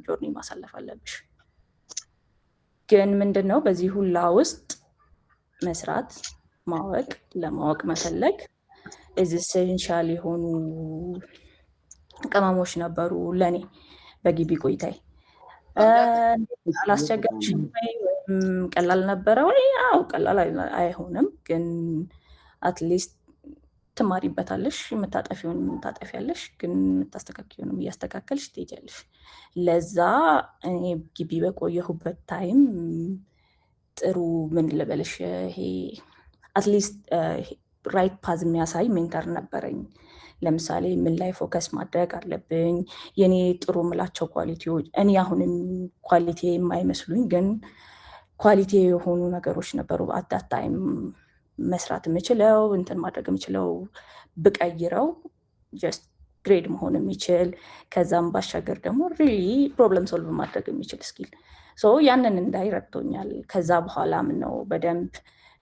journey ማሳለፍ አለብሽ። ግን ምንድን ነው፣ በዚህ ሁላ ውስጥ መስራት፣ ማወቅ፣ ለማወቅ መፈለግ essential የሆኑ ቅመሞች ነበሩ ለእኔ በግቢ ቆይታዬ። አላስቸገርሽም ወይ ወይም ቀላል ነበረ ወይ? አዎ፣ ቀላል አይሆንም፣ ግን at least ትማሪበታለሽ። የምታጠፊውን ታጠፊያለሽ፣ ግን የምታስተካክዪውንም እያስተካከልሽ ትሄጃለሽ። ለዛ እኔ ግቢ በቆየሁበት time ጥሩ፣ ምን ልበልሽ፣ ይሄ at least right path የሚያሳይ mentor ነበረኝ። ለምሳሌ ምን ላይ focus ማድረግ አለብኝ፣ የኔ ጥሩ የምላቸው quality ዎች፣ እኔ አሁንም quality የማይመስሉኝ ግን quality የሆኑ ነገሮች ነበሩ። At that time መስራት የምችለው፣ እንትን ማድረግ የምችለው፣ ብቀይረው just grade መሆን የሚችል፣ ከዛም ባሻገር ደግሞ really problem solve ማድረግ የሚችል skill ያንን እንዳይ ረድቶኛል። ከዛ በኋላም ነው በደንብ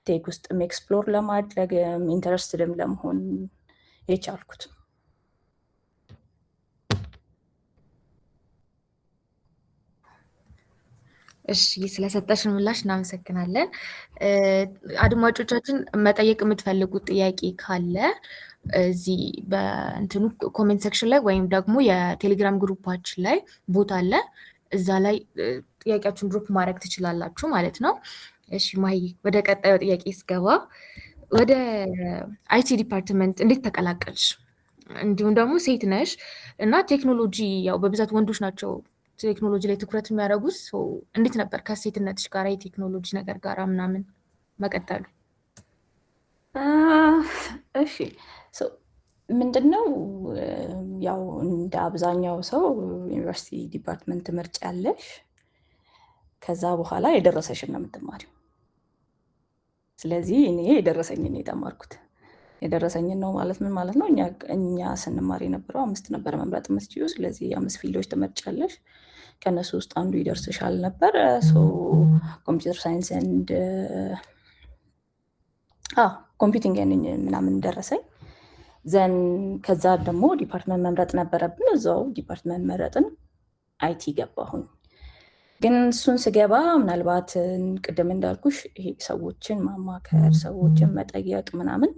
tech ውስጥም explore ለማድረግም interested ም ለመሆን የቻልኩት። እሺ፣ ስለሰጠሽን ምላሽ እናመሰግናለን። አድማጮቻችን መጠየቅ የምትፈልጉት ጥያቄ ካለ እዚህ በእንትኑ comment section ላይ ወይም ደግሞ የቴሌግራም group ኣችን ላይ ቦታ አለ። እዛ ላይ ጥያቄያችሁን drop ማድረግ ትችላላችሁ ማለት ነው። እሺ ማሂ፣ ወደ ቀጣዩ ጥያቄ ስገባ ወደ IT department እንዴት ተቀላቀልሽ? እንዲሁም ደግሞ ሴት ነሽ እና ቴክኖሎጂ ያው በብዛት ወንዶች ናቸው ቴክኖሎጂ ላይ ትኩረት የሚያደርጉት፣ እንዴት ነበር ከሴትነትሽ ጋር የቴክኖሎጂ ነገር ጋር ምናምን መቀጠሉ? እሺ፣ ምንድነው፣ ያው እንደ አብዛኛው ሰው ዩኒቨርሲቲ department ትመርጫለሽ። ከዛ በኋላ የደረሰሽን ነው የምትማሪው። ስለዚህ እኔ የደረሰኝን የተማርኩት። የደረሰኝን ነው ማለት ምን ማለት ነው? እኛ ስንማር የነበረው አምስት ነበር መምረጥ የምትችይው። ስለዚህ አምስት field ኦች ትመርጫለሽ። ከእነሱ ውስጥ አንዱ ይደርስሻል ነበር። Computer science and computing ምናምን ደረሰኝ። Then ከዛ ደግሞ department መምረጥ ነበረብን። እዛው department መረጥን። IT ገባሁኝ። ግን እሱን ስገባ ምናልባት ቅድም እንዳልኩሽ ይሄ ሰዎችን ማማከር፣ ሰዎችን መጠየቅ ምናምን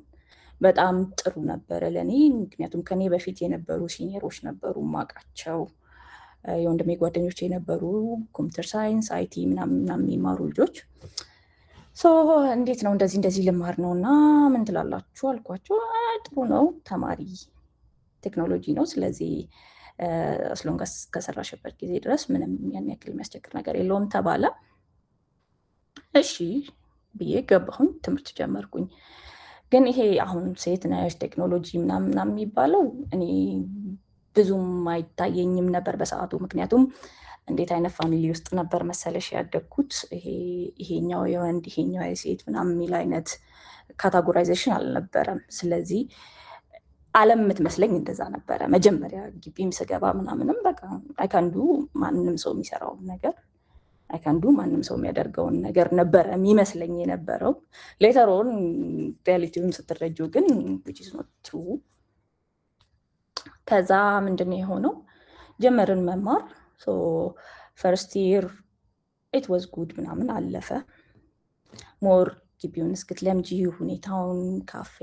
በጣም ጥሩ ነበረ ለእኔ። ምክንያቱም ከኔ በፊት የነበሩ senior ኦች ነበሩ ማቃቸው፣ የወንድሜ ጓደኞች የነበሩ computer science፣ IT ምናምን የሚማሩ ልጆች። እንዴት ነው፣ እንደዚህ እንደዚህ ልማር ነው እና ምን ትላላችሁ አልኳቸው። ጥሩ ነው፣ ተማሪ፣ ቴክኖሎጂ ነው። ስለዚህ as long as እስከሰራሽበት ጊዜ ድረስ ምንም ያን ያክል የሚያስቸግር ነገር የለውም ተባለ። እሺ ብዬ ገባሁኝ፣ ትምህርት ጀመርኩኝ። ግን ይሄ አሁን ሴት ነሽ፣ ቴክኖሎጂ ምናምን ምናምን የሚባለው እኔ ብዙም አይታየኝም ነበር በሰዓቱ። ምክንያቱም እንዴት አይነት family ውስጥ ነበር መሰለሽ ያደግኩት፣ ይሄ ይሄኛው የወንድ፣ ይሄኛው የሴት ምናምን የሚል አይነት categorization አልነበረም። ስለዚህ ዓለም የምትመስለኝ እንደዛ ነበረ። መጀመሪያ ግቢም ስገባ ምናምንም በቃ I can do ማንም ሰው የሚሰራውን ነገር፣ I can do ማንም ሰው የሚያደርገውን ነገር ነበረ የሚመስለኝ የነበረው። Later on reality ውን ስትረጂው ግን which is not true። ከዛ ምንድን ነው የሆነው? ጀመርን መማር። First year it was good ምናምን አለፈ። More ግቢውን እስክትለምጂ ሁኔታውን፣ ካፌ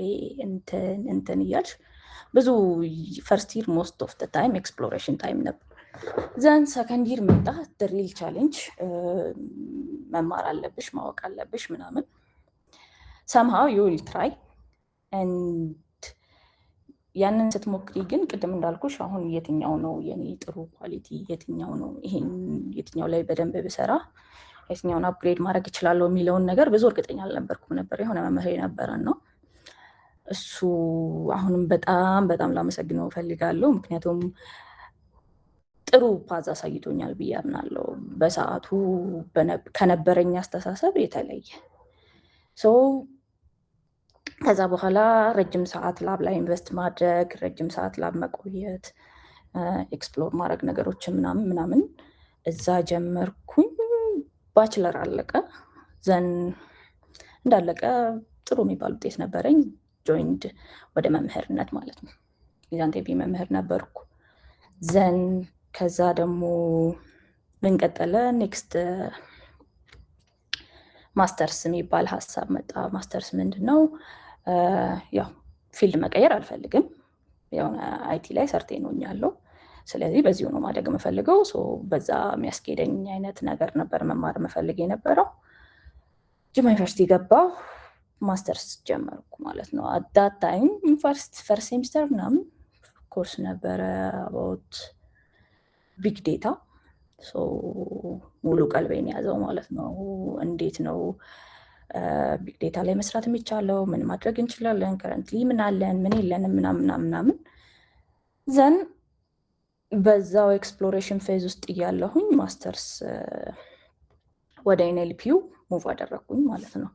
እንትን እንትን እያልሽ ብዙ first year most of time exploration time ነበር። Then second year መጣ real challenge። መማር አለብሽ፣ ማወቅ አለብሽ ምናምን፣ somehow you will try። ያንን ስትሞክሪ ግን ቅድም እንዳልኩሽ አሁን የትኛው ነው የኔ ጥሩ quality፣ የትኛው ነው ይሄን፣ የትኛው ላይ በደንብ ብሰራ የትኛውን upgrade ማድረግ እችላለሁ የሚለውን ነገር ብዙ እርግጠኛ አልነበርኩም ነበር። የሆነ መምህር የነበረን ነው፣ እሱ አሁንም በጣም በጣም ላመሰግነው እፈልጋለሁ። ምክንያቱም ጥሩ path አሳይቶኛል ብዬ አምናለሁ። በሰዓቱ ከነበረኝ አስተሳሰብ የተለየ። So ከዛ በኋላ ረጅም ሰዓት lab ላይ invest ማድረግ፣ ረጅም ሰዓት lab መቆየት፣ explore ማድረግ ነገሮችን ምናምን ምናምን እዛ ጀመርኩኝ። Bachelor አለቀ። Then እንዳለቀ ጥሩ የሚባል ውጤት ነበረኝ። Joined ወደ መምህርነት ማለት ነው። ሚዛን ቴፒ መምህር ነበርኩ። Then ከዛ ደግሞ ምን ቀጠለ? Next masters የሚባል ሀሳብ መጣ። ማስተርስ ምንድን ነው? ያው field መቀየር አልፈልግም። የሆነ IT ላይ certain ሆኛለሁ። ስለዚህ በዚሁ ነው ማደግ የምፈልገው። በዛ የሚያስኬደኝ አይነት ነገር ነበር መማር የምፈልግ የነበረው። ጅማ ዩኒቨርሲቲ ገባሁ። ማስተርስ ጀመርኩ ማለት ነው። At that time first semester ምናምን ኮርስ ነበረ about big data። ሙሉ ቀልቤን ያዘው ማለት ነው። እንዴት ነው big data ላይ መስራት የሚቻለው? ምን ማድረግ እንችላለን? Currently ምን አለን፣ ምን የለንም፣ ምናምን ምናምን። Then በዛው exploration phase ውስጥ እያለሁኝ ማስተርስ ወደ NLP ው move አደረግኩኝ ማለት ነው።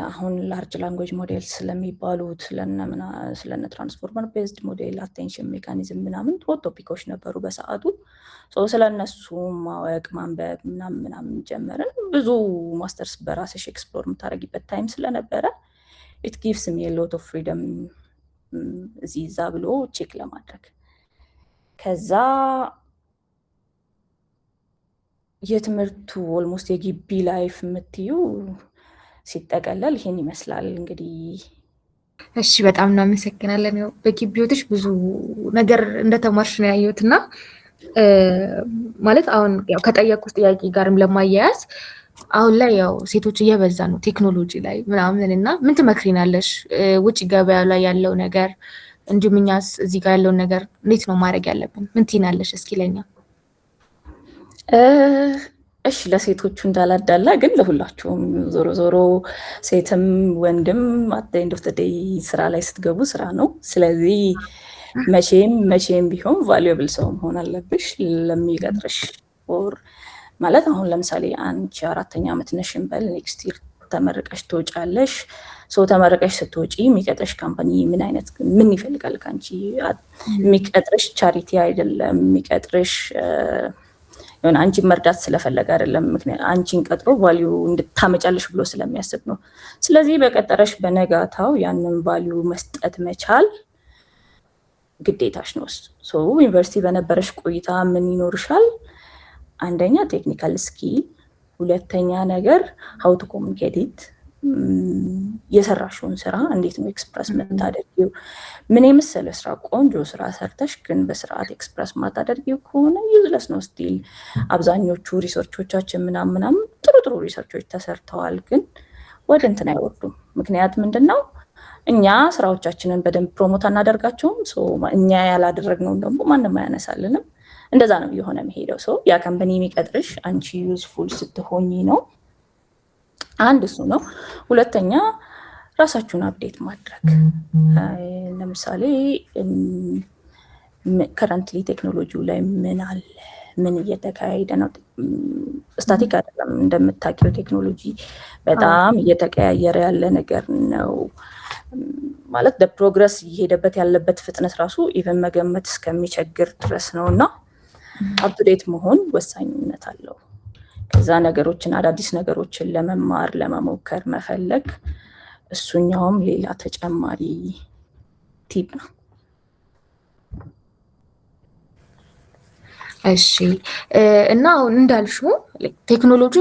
አሁን large language model ስለሚባሉት፣ ስለነ transformer based model፣ attention mechanism ምናምን hot topic ኦች ነበሩ በሰዓቱ። ስለነሱ ማወቅ፣ ማንበብ ምናምን ምናምን ጀመርን። ብዙ ማስተርስ በራስሽ explore የምታደርጊበት time ስለነበረ it gives me lot of freedom እዚህ እዛ ብሎ check ለማድረግ። ከዛ የትምህርቱ almost የግቢ life የምትዩ ሲጠቀለል ይሄን ይመስላል እንግዲህ። እሺ፣ በጣም እናመሰግናለን። ያው በግቢ ህይወትሽ ብዙ ነገር እንደተማርሽ ነው ያየሁት። እና ማለት አሁን ያው ከጠየቅኩሽ ጥያቄ ጋርም ለማያያዝ፣ አሁን ላይ ያው ሴቶች እየበዛ ነው ቴክኖሎጂ ላይ ምናምን፣ እና ምን ትመክሪናለሽ? ውጭ ገበያ ላይ ያለው ነገር እንዲሁም እኛስ እዚህ ጋር ያለውን ነገር እንዴት ነው ማድረግ ያለብን? ምን ትይናለሽ እስኪ ለኛ? እሺ፣ ለሴቶቹ እንዳላዳላ ግን ለሁላችሁም፣ ዞሮ ዞሮ ሴትም ወንድም at end of day ስራ ላይ ስትገቡ ስራ ነው። ስለዚህ መቼም መቼም ቢሆን valuable ሰው መሆን አለብሽ ለሚቀጥርሽ። Or ማለት አሁን ለምሳሌ አንቺ አራተኛ ዓመት ነሽ እንበል፣ next year ተመርቀሽ ትወጫለሽ። So ተመርቀሽ ስትወጪ የሚቀጥርሽ company ምን አይነት፣ ምን ይፈልጋል ከአንቺ? የሚቀጥርሽ charity አይደለም። የሚቀጥርሽ የሆነ አንቺን መርዳት ስለፈለገ አይደለም። ምክንያት አንቺን ቀጥሮ value እንድታመጫለሽ ብሎ ስለሚያስብ ነው። ስለዚህ በቀጠረሽ በነጋታው ያንን value መስጠት መቻል ግዴታሽ ነው። So ዩኒቨርሲቲ በነበረሽ ቆይታ ምን ይኖርሻል? አንደኛ technical skill፣ ሁለተኛ ነገር how to communicate፣ የሰራሽውን ስራ እንዴት ነው express የምታደርጊው? ምን የመሰለ ስራ፣ ቆንጆ ስራ ሰርተሽ ግን በስርዓት express ማታደርጊው ከሆነ useless ነው። Still አብዛኞቹ research ኦቻችን ምናምን ምናምን ጥሩ ጥሩ research ኦች ተሰርተዋል፣ ግን ወደ እንትን አይወርዱም። ምክንያት ምንድን ነው? እኛ ስራዎቻችንን በደንብ promote አናደርጋቸውም። እኛ ያላደረግነውን ደግሞ ማንም አያነሳልንም። እንደዛ ነው እየሆነ የሚሄደው። So ያ company የሚቀጥርሽ አንቺ useful ስትሆኚ ነው። አንድ እሱ ነው። ሁለተኛ ራሳችሁን update ማድረግ። ለምሳሌ currently ቴክኖሎጂው ላይ ምን አለ፣ ምን እየተካሄደ ነው? Static አይደለም፣ እንደምታውቂው ቴክኖሎጂ በጣም እየተቀያየረ ያለ ነገር ነው። ማለት progress እየሄደበት ያለበት ፍጥነት ራሱ even መገመት እስከሚቸግር ድረስ ነው፣ እና up to date መሆን ወሳኝነት አለው። ከዛ ነገሮችን፣ አዳዲስ ነገሮችን ለመማር፣ ለመሞከር መፈለግ፣ እሱኛውም ሌላ ተጨማሪ tip ነው። እሺ፣ እና አሁን እንዳልሽው ቴክኖሎጂ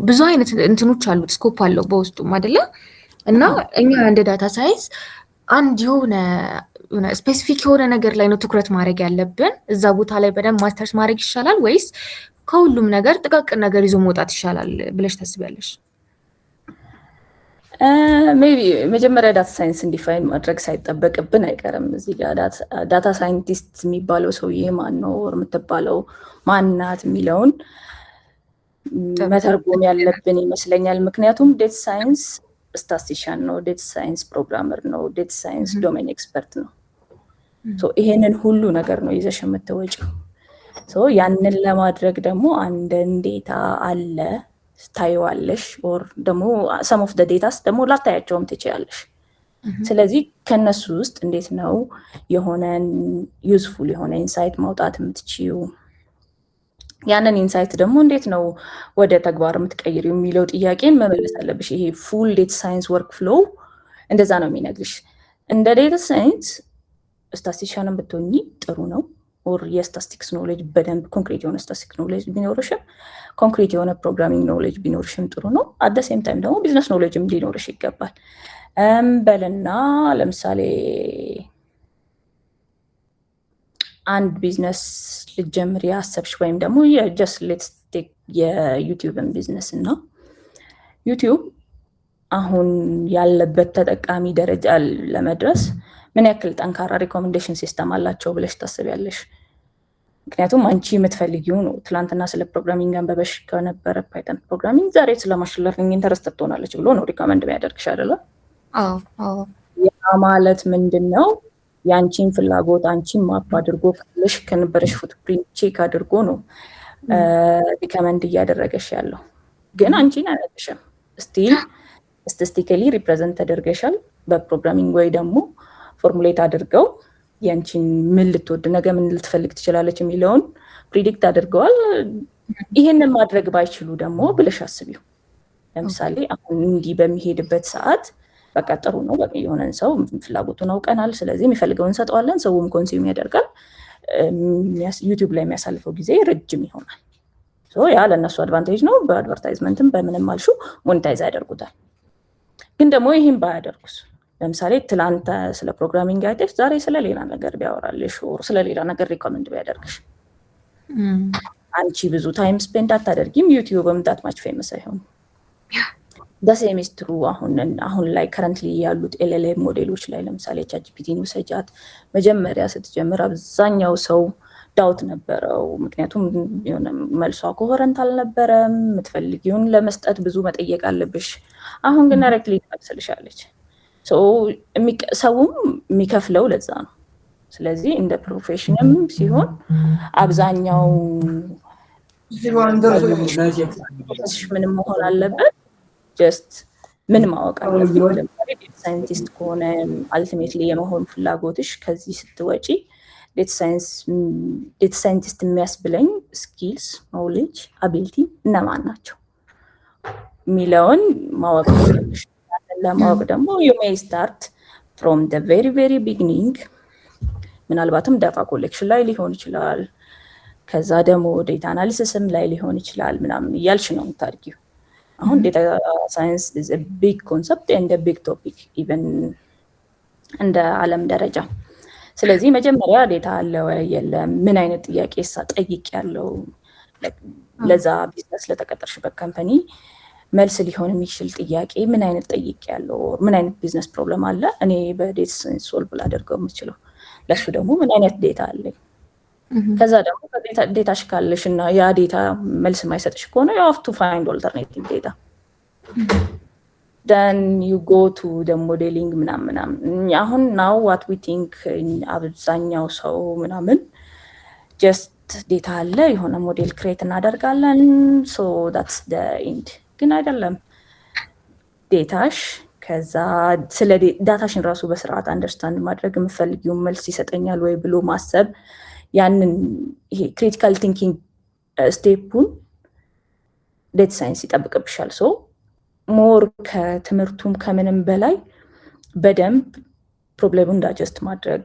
ብዙ አይነት እንትኖች አሉት፣ scope አለው በውስጡም አይደለ? እና እኛ እንደ data science አንድ የሆነ specific የሆነ ነገር ላይ ነው ትኩረት ማድረግ ያለብን? እዛ ቦታ ላይ በደንብ ማስተርስ ማድረግ ይሻላል ወይስ ከሁሉም ነገር ጥቃቅን ነገር ይዞ መውጣት ይሻላል ብለሽ ታስቢያለሽ? Maybe መጀመሪያ data science ን define ማድረግ ሳይጠበቅብን አይቀርም። እዚህ ጋር data scientist የሚባለው ሰውዬ ማን ነው፣ የምትባለው ማናት የሚለውን መተርጎም ያለብን ይመስለኛል። ምክንያቱም data science statistician ነው፣ data science programmer ነው፣ data science domain expert ነው። ይሄንን ሁሉ ነገር ነው ይዘሽ የምትወጪው። ያንን ለማድረግ ደግሞ አንድን data አለ ታይዋለሽ፣ or ደግሞ some of datas ደግሞ ላታያቸውም ትችያለሽ። ስለዚህ ከነሱ ውስጥ እንዴት ነው የሆነን useful የሆነ insight ማውጣት የምትችይው፣ ያንን insight ደግሞ እንዴት ነው ወደ ተግባር የምትቀይሪው የሚለው ጥያቄን መመለስ አለብሽ። ይሄ full data science workflow እንደዛ ነው የሚነግርሽ። እንደ data science statistician ን ብትሆኚ ጥሩ ነው፣ Or የ statistics knowledge፣ በደንብ ኮንክሪት የሆነ statistics knowledge ቢኖርሽም፣ ኮንክሪት የሆነ programming knowledge ቢኖርሽም ጥሩ ነው። At the same time ደግሞ business knowledge ም ሊኖርሽ ይገባል። በልና ለምሳሌ አንድ ቢዝነስ ልትጀምሪ ያሰብሽ ወይም ደግሞ just let's take የዩቲዩብን ቢዝነስ እና ዩቲዩብ አሁን ያለበት ተጠቃሚ ደረጃ ለመድረስ ምን ያክል ጠንካራ recommendation system አላቸው ብለሽ ታስቢያለሽ? ምክንያቱም አንቺ የምትፈልጊው ነው። ትላንትና ስለ programming አንበበሽ ከነበረ Python programming፣ ዛሬ ስለ machine learning interested ትሆናለች ብሎ ነው recommend የሚያደርግሽ፣ አይደለም? ያ ማለት ምንድን ነው? የአንቺን ፍላጎት አንቺን map አድርጎ ካለሽ ከነበረሽ footprint check አድርጎ ነው recommend እያደረገሽ ያለው። ግን አንቺን አያውቅሽም። Still statistically represent ተደርገሻል በ programming ወይ ደግሞ formulate አድርገው ያንቺን ምን ልትወድ፣ ነገ ምን ልትፈልግ ትችላለች የሚለውን predict አድርገዋል። ይሄንን ማድረግ ባይችሉ ደግሞ ብለሽ አስቢው። ለምሳሌ አሁን እንዲህ በሚሄድበት ሰዓት በቃ ጥሩ ነው። በቃ የሆነን ሰው ፍላጎቱን አውቀናል። ስለዚህ የሚፈልገውን እንሰጠዋለን። ሰውም consume ያደርጋል። ዩቲዩብ ላይ የሚያሳልፈው ጊዜ ረጅም ይሆናል። ያ ለእነሱ advantage ነው። በ advertisement ም በምንም አልሹ monetize ያደርጉታል። ግን ደግሞ ይህን ባያደርጉስ? ለምሳሌ ትላንት ስለ programming አይተሽ ዛሬ ስለ ሌላ ነገር ቢያወራልሽ፣ ስለ ሌላ ነገር recommend ቢያደርግሽ፣ አንቺ ብዙ time spend አታደርጊም። ዩቲዩብም that much famous አይሆንም። The same is true አሁን ላይ currently ያሉት LLM ሞዴሎች ላይ። ለምሳሌ ChatGPT ን ውሰጃት። መጀመሪያ ስትጀምር አብዛኛው ሰው doubt ነበረው። ምክንያቱም የሆነ መልሷ coherent አልነበረም። የምትፈልጊውን ለመስጠት ብዙ መጠየቅ አለብሽ። አሁን ግን directly ትመልስልሻለች። ሰውም የሚከፍለው ለዛ ነው። ስለዚህ እንደ profession ም ሲሆን አብዛኛው ምንም መሆን አለበት፣ just ምን ማወቅ አለብኝ። ለምሳሌ data scientist ከሆነ ultimately የመሆን ፍላጎትሽ፣ ከዚህ ስትወጪ data scientist የሚያስብለኝ skills፣ knowledge፣ ability እነማን ናቸው የሚለውን ማወቅ አለብሽ። ለማወቅ ደግሞ you may start from the very very beginning፣ ምናልባትም data collection ላይ ሊሆን ይችላል። ከዛ ደግሞ data analysis ም ላይ ሊሆን ይችላል ምናምን እያልሽ ነው የምታድጊው። አሁን data science is big concept and big topic even እንደ ዓለም ደረጃ። ስለዚህ መጀመሪያ data አለ ወይ የለም፣ ምን አይነት ጥያቄ ጠይቅ ያለው፣ ለዛ ቢዝነስ ለተቀጠርሽበት company መልስ ሊሆን የሚችል ጥያቄ ምን አይነት ጠይቅ ያለው፣ ምን አይነት business problem አለ እኔ በ data science solve ላደርገው የምችለው፣ ለእሱ ደግሞ ምን አይነት data አለኝ። ከዛ ደግሞ data ሽ ካለሽ እና ያ data መልስ የማይሰጥሽ ከሆነ you have to find alternative data, then you go to modeling ምናምን ምናምን። አሁን now what we think አብዛኛው ሰው ምናምን just data አለ፣ የሆነ model create እናደርጋለን፣ so that's the end። ግን አይደለም። Data ሽ፣ ከዛ ስለ data ሽን ራሱ በስርዓት understand ማድረግ፣ የምፈልጊውን መልስ ይሰጠኛል ወይ ብሎ ማሰብ፣ ያንን ይሄ critical thinking step ኡን data science ይጠብቅብሻል። So more ከትምህርቱም ከምንም በላይ በደንብ problem ኡን digest ማድረግ፣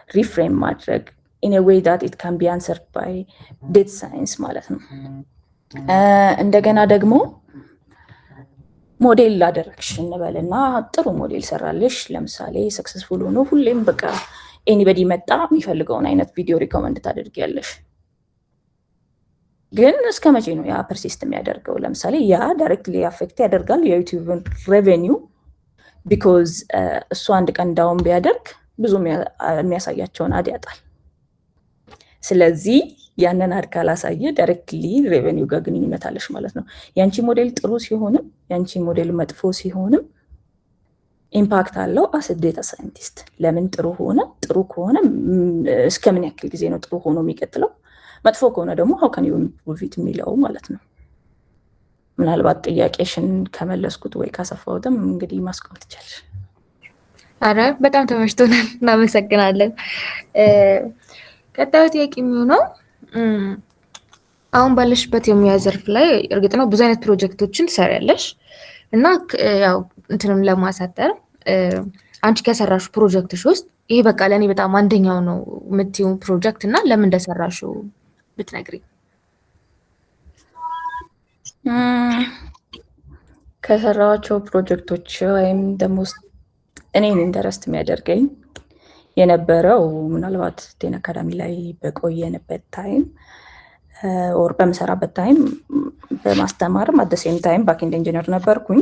reframe ማድረግ in way that it can be answered by data science ማለት ነው። እንደገና ደግሞ ሞዴል ላደረግሽ እንበል እና ጥሩ ሞዴል ሰራልሽ። ለምሳሌ successful ሆኖ ሁሌም በቃ anybody መጣ የሚፈልገውን አይነት ቪዲዮ recommend ታደርጊያለሽ። ግን እስከ መቼ ነው ያ persist የሚያደርገው? ለምሳሌ ያ directly affect ያደርጋል የዩቲዩብን revenue because እሱ አንድ ቀን down ቢያደርግ ብዙ የሚያሳያቸውን ad ያጣል። ስለዚህ ያንን ad ካላሳየ directly revenue ጋር ግንኙነት አለሽ ማለት ነው። የአንቺ ሞዴል ጥሩ ሲሆንም የአንቺ ሞዴል መጥፎ ሲሆንም impact አለው as data scientist። ለምን ጥሩ ሆነ? ጥሩ ከሆነ እስከ ምን ያክል ጊዜ ነው ጥሩ ሆኖ የሚቀጥለው? መጥፎ ከሆነ ደግሞ how can you improve it የሚለው ማለት ነው። ምናልባት ጥያቄሽን ከመለስኩት ወይ ካሰፋሁትም እንግዲህ ማስቆም ትችላለሽ። አረ በጣም ተመችቶናል፣ እናመሰግናለን። ቀጣዩ ጥያቄ የሚሆነው አሁን ባለሽበት የሙያ ዘርፍ ላይ እርግጥ ነው ብዙ አይነት ፕሮጀክቶችን ትሰሪያለሽ እና ያው እንትንም ለማሳጠር አንቺ ከሰራሽ ፕሮጀክትሽ ውስጥ ይሄ በቃ ለእኔ በጣም አንደኛው ነው የምትይው ፕሮጀክት እና ለምን እንደሰራሽው ብትነግሪኝ። ከሰራኋቸው ፕሮጀክቶች ወይም ደግሞ እኔን interest የሚያደርገኝ የነበረው ምናልባት 10 አካዳሚ ላይ በቆየንበት time or በምሰራበት time በማስተማርም at same time backend engineer ነበርኩኝ።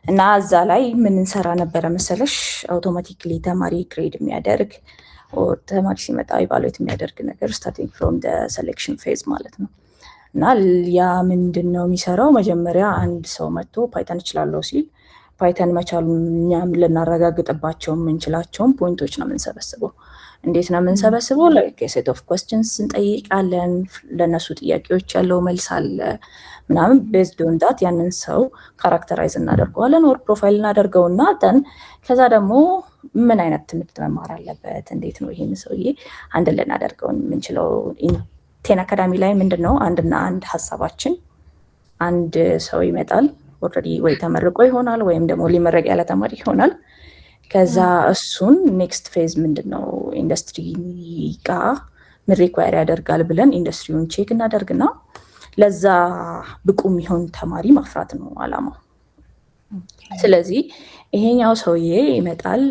እና እዛ ላይ ምን እንሰራ ነበረ መሰለሽ? Automatically ተማሪ grade የሚያደርግ or ተማሪ ሲመጣ evaluate የሚያደርግ ነገር starting from selection phase ማለት ነው። እና ያ ምንድን ነው የሚሰራው? መጀመሪያ አንድ ሰው መጥቶ Python እችላለሁ ሲል Python መቻሉን እኛም ልናረጋግጥባቸው የምንችላቸውን point ኦች ነው የምንሰበስበው። እንዴት ነው የምንሰበስበው? Like set of questions እንጠይቃለን። ለእነሱ ጥያቄዎች ያለው መልስ አለ ምናምን፣ based on that ያንን ሰው characterize እናደርገዋለን or profile እናደርገውና then ከዛ ደግሞ ምን አይነት ትምህርት መማር አለበት፣ እንዴት ነው ይህን ሰውዬ አንድ ልናደርገው የምንችለው? 10 አካዳሚ ላይ ምንድን ነው አንድና አንድ ሀሳባችን፣ አንድ ሰው ይመጣል፣ already ወይ ተመርቆ ይሆናል ወይም ደግሞ ሊመረቅ ያለ ተማሪ ይሆናል። ከዛ እሱን next phase ምንድን ነው፣ ኢንዱስትሪ ጋ ምን require ያደርጋል ብለን industry ውን check እናደርግና ለዛ ብቁ የሚሆን ተማሪ ማፍራት ነው አላማው። ስለዚህ ይሄኛው ሰውዬ ይመጣል፣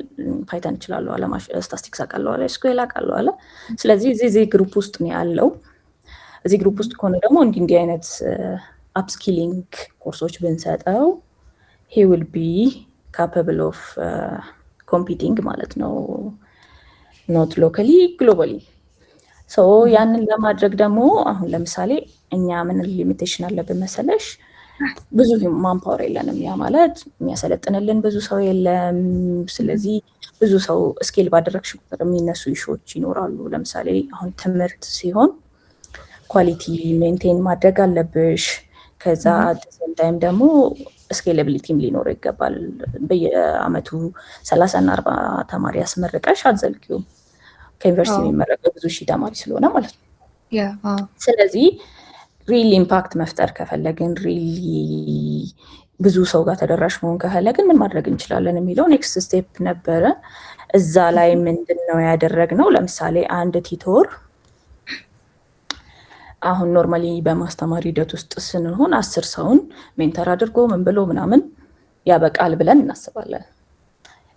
Python እችላለሁ አለ፣ ስታስቲክስ አውቃለሁ አለ፣ SQL አውቃለሁ አለ። ስለዚህ እዚህ group ውስጥ ነው ያለው። እዚህ group ውስጥ ከሆነ ደግሞ እንዲህ እንዲህ አይነት upskilling ኮርሶች ብንሰጠው he will be capable of competing ማለት ነው፣ not locally, globally። So ያንን ለማድረግ ደግሞ አሁን ለምሳሌ እኛ ምን limitation አለብን መሰለሽ? ብዙ manpower የለንም። ያ ማለት የሚያሰለጥንልን ብዙ ሰው የለም። ስለዚህ ብዙ ሰው scale ባደረግሽ ቁጥር የሚነሱ issue ዎች ይኖራሉ። ለምሳሌ አሁን ትምህርት ሲሆን quality maintain ማድረግ አለብሽ። ከዛ same time ደግሞ scalability ም ሊኖረው ይገባል። በየአመቱ 30 እና 40 ተማሪ ያስመርቀሽ አትዘልቂውም። ከዩኒቨርሲቲ የሚመረቀው ብዙ ሺህ ተማሪ ስለሆነ ማለት ነው። ስለዚህ real impact መፍጠር ከፈለግን፣ really ብዙ ሰው ጋር ተደራሽ መሆን ከፈለግን ምን ማድረግ እንችላለን የሚለው next step ነበረ። እዛ ላይ ምንድን ነው ያደረግነው? ለምሳሌ አንድ tutor አሁን normally በማስተማር ሂደት ውስጥ ስንሆን 10 ሰውን mentor አድርጎ ምን ብሎ ምናምን ያበቃል ብለን እናስባለን።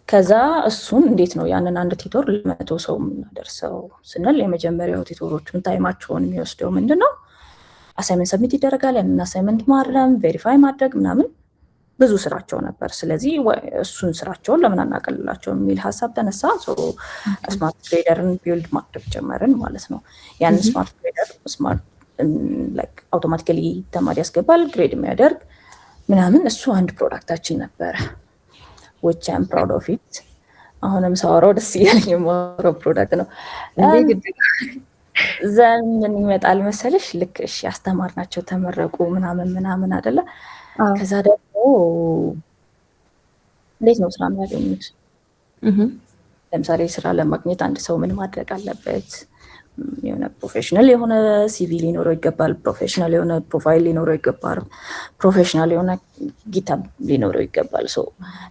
ከዛ እሱን እንዴት ነው ያንን አንድ tutor ለ100 ሰው የምናደርሰው ስንል የመጀመሪያው tutor ኦቹን time ኣቸውን የሚወስደው ምንድን ነው? Assignment submit ይደረጋል። ያንን assignment ማረም፣ verify ማድረግ ምናምን ብዙ ስራቸው ነበር። ስለዚህ እሱን ስራቸውን ለምን አናቀልላቸው የሚል ሀሳብ ተነሳ። Smart grader ን build ማድረግ ጀመርን ማለት ነው። ያንን smart grader smart automatically ተማሪ ያስገባል፣ grade የሚያደርግ ምናምን፣ እሱ አንድ product ኣችን ነበረ። Which I'm proud of it። አሁንም ሳወራው ደስ እያለኝ የማወራው product ነው። Then ምን ይመጣል መሰለሽ? ልክ እሺ አስተማርናቸው ተመረቁ ምናምን ምናምን አይደለ? ከዛ ደግሞ እንዴት ነው ስራ የሚያገኙት? ለምሳሌ ስራ ለማግኘት አንድ ሰው ምን ማድረግ አለበት? የሆነ professional የሆነ CV ሊኖረው ይገባል። Professional የሆነ profile ሊኖረው ይገባል። Professional የሆነ GitHub ሊኖረው ይገባል። So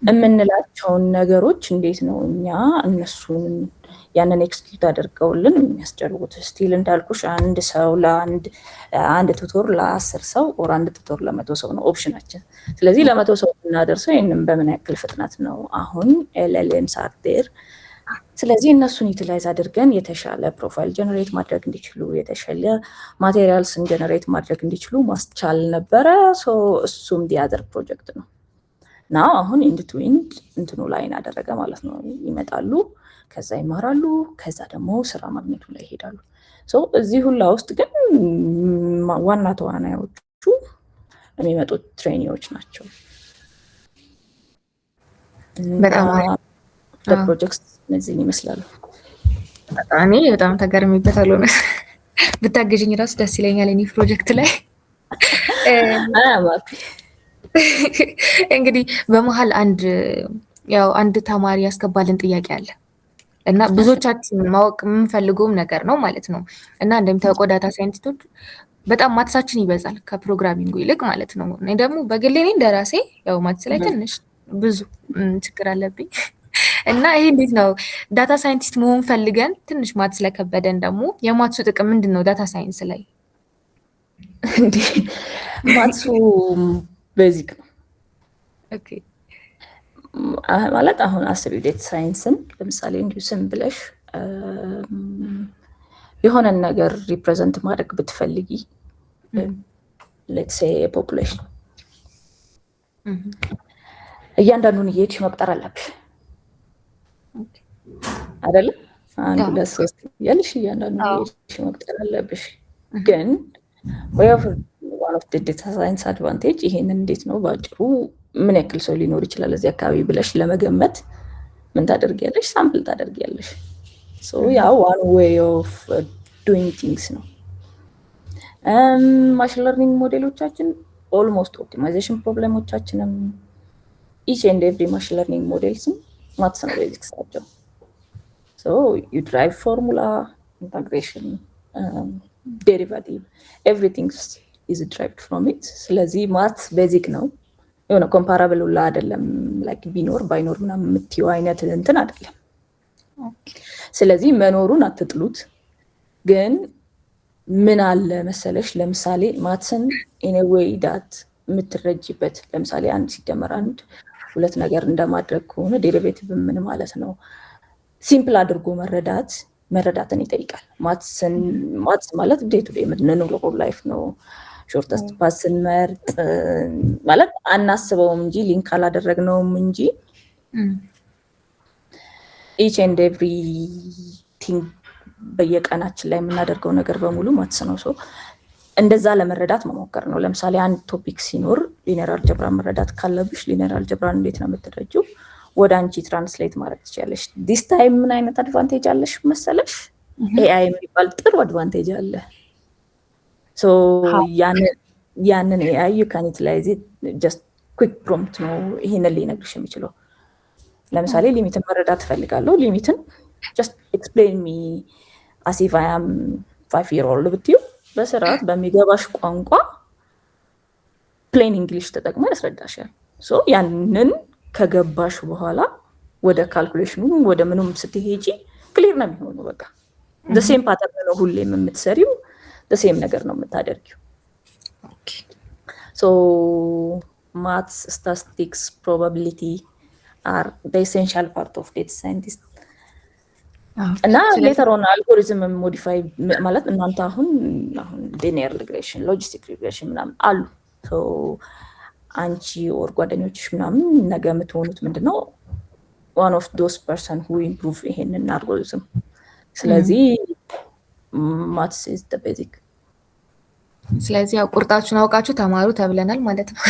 የምንላቸውን ነገሮች እንዴት ነው እኛ እነሱን ያንን execute አድርገውልን የሚያስደርጉት? Still እንዳልኩሽ አንድ ሰው ለአንድ አንድ tutor ለ10 ሰው or አንድ tutor ለ100 ሰው ነው option ኣችን። ስለዚህ ለ100 ሰው የምናደርሰው ይህንን በምን ያክል ፍጥነት ነው? አሁን LLMs are there። ስለዚህ እነሱን utilize አድርገን የተሻለ profile generate ማድረግ እንዲችሉ፣ የተሻለ materials ን generate ማድረግ እንዲችሉ ማስቻል ነበረ። እሱም the other project ነው። Now አሁን end to end እንትኑ ላይ አደረገ ማለት ነው። ይመጣሉ፣ ከዛ ይማራሉ፣ ከዛ ደግሞ ስራ ማግኘቱ ላይ ይሄዳሉ። እዚህ ሁላ ውስጥ ግን ዋና ተዋናዮቹ የሚመጡት trainee ዎች ናቸው። በጣም ፕሮጀክት እነዚህን ይመስላሉ። እኔ በጣም ተገርሜበታለሁ። ብታግዥኝ እራሱ ደስ ይለኛል እኔ ፕሮጀክት ላይ። እንግዲህ በመሀል አንድ ያው አንድ ተማሪ ያስገባልን ጥያቄ አለ እና ብዙዎቻችን ማወቅ የምንፈልገውም ነገር ነው ማለት ነው። እና እንደሚታወቀው data scientist ኦች በጣም maths ኣችን ይበዛል ከ programming ኡ ይልቅ ማለት ነው። እኔ ደግሞ በግሌ እኔ እንደራሴ ያው maths ላይ ትንሽ ብዙ ችግር አለብኝ። እና ይሄ እንዴት ነው data scientist መሆን ፈልገን ትንሽ math ስለከበደን ደግሞ የ maths ኡ ጥቅም ምንድን ነው data science ላይ? እንዴ፣ maths ኡ basic ነው። ማለት አሁን አስቢው፣ data science ን ለምሳሌ እንዲሁ ስም ብለሽ የሆነን ነገር represent ማድረግ ብትፈልጊ፣ let's say population፣ እያንዳንዱን እየሄድሽ መቁጠር አለብሽ አይደለም? አንድ፣ ሁለት፣ ሶስት እያልሽ እያንዳንዱን እየሄድሽ መቁጠር አለብሽ። ግን one of data science advantage ይሄንን እንዴት ነው በአጭሩ ምን ያክል ሰው ሊኖር ይችላል እዚህ አካባቢ ብለሽ ለመገመት ምን ታደርጊያለሽ? Sample ታደርጊያለሽ። ያ one way of doing things ነው። Machine learning ሞዴሎቻችን almost optimization problem ኦቻችንም each and every machine learning models ም maths ነው basics ኣቸው። You derive formula, integration, derivative, everything is derived from it። ስለዚህ maths basic ነው። የሆነ comparable ሁላ አይደለም። Like ቢኖር ባይኖር ምናምን የምትይው አይነት እንትን አይደለም። ስለዚህ መኖሩን አትጥሉት። ግን ምን አለ መሰለሽ፣ ለምሳሌ maths ን in a way that የምትረጂበት፣ ለምሳሌ አንድ ሲደመር አንድ ሁለት ነገር እንደማድረግ ከሆነ derivative ምን ማለት ነው simple አድርጎ መረዳትን ይጠይቃል። Maths ማለት day to day የምንኖረው life ነው። Shortest path ስንመርጥ ማለት አናስበውም እንጂ፣ link አላደረግነውም እንጂ each and every thing በየቀናችን ላይ የምናደርገው ነገር በሙሉ maths ነው። So እንደዛ ለመረዳት መሞከር ነው። ለምሳሌ አንድ topic ሲኖር linear algebra መረዳት ካለብሽ linear algebra ን እንዴት ነው የምትረጂው? ወደ አንቺ translate ማድረግ ትችያለሽ። This time ምን አይነት advantage አለሽ መሰለሽ? AI የሚባል ጥሩ advantage አለ። ያንን AI you can utilize. Just quick prompt ነው ይሄንን ሊነግርሽ የሚችለው። ለምሳሌ limit ን መረዳት እፈልጋለሁ። Limit ን just explain me as if I am 5 year old ብትዩ በስርዓት በሚገባሽ ቋንቋ plain English ተጠቅሞ ያስረዳሻል። So ያንን ከገባሽ በኋላ ወደ calculation ኑ ወደ ምኑም ስትሄጂ clear ነው የሚሆነው። በቃ same pattern ነው ሁሌም የምትሰሪው፣ same ነገር ነው የምታደርጊው። So maths, statistics, probability are essential part of data scientist። እና later on algorithm modify ማለት እናንተ አሁን linear regression፣ logistic regression ምናምን አሉ። አንቺ or ጓደኞችሽ ምናምን ነገ የምትሆኑት ምንድነው one of those person who improve ይሄንን አልጎሪዝም። ስለዚህ maths is the basic። ስለዚህ ያው ቁርጣችሁን አውቃችሁ ተማሩ ተብለናል ማለት ነው።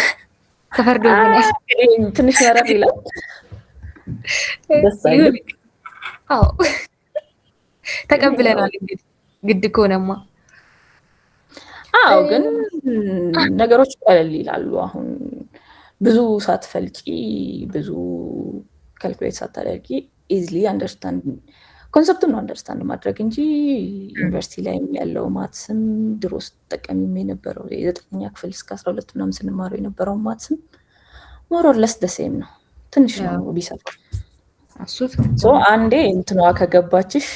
ተፈርዶብናል። ትንሽ መረር ይላል። ደስ አይልም። አዎ፣ ተቀብለናል። እንግዲህ ግድ ከሆነማ። አዎ፣ ግን ነገሮች ቀለል ይላሉ። አሁን ብዙ ሳትፈልቂ፣ ብዙ calculate ሳታደርጊ easily understand concept ኡን ነው understand ማድረግ እንጂ ዩኒቨርሲቲ ላይ ያለው maths ም ድሮ ስትጠቀሚም የነበረው የዘጠነኛ ክፍል እስከ 12 ምናምን ስንማረው የነበረው maths ም more or less the same ነው። ትንሽ ነው ቢሰፋ። አንዴ እንትኗ ከገባችሽ፣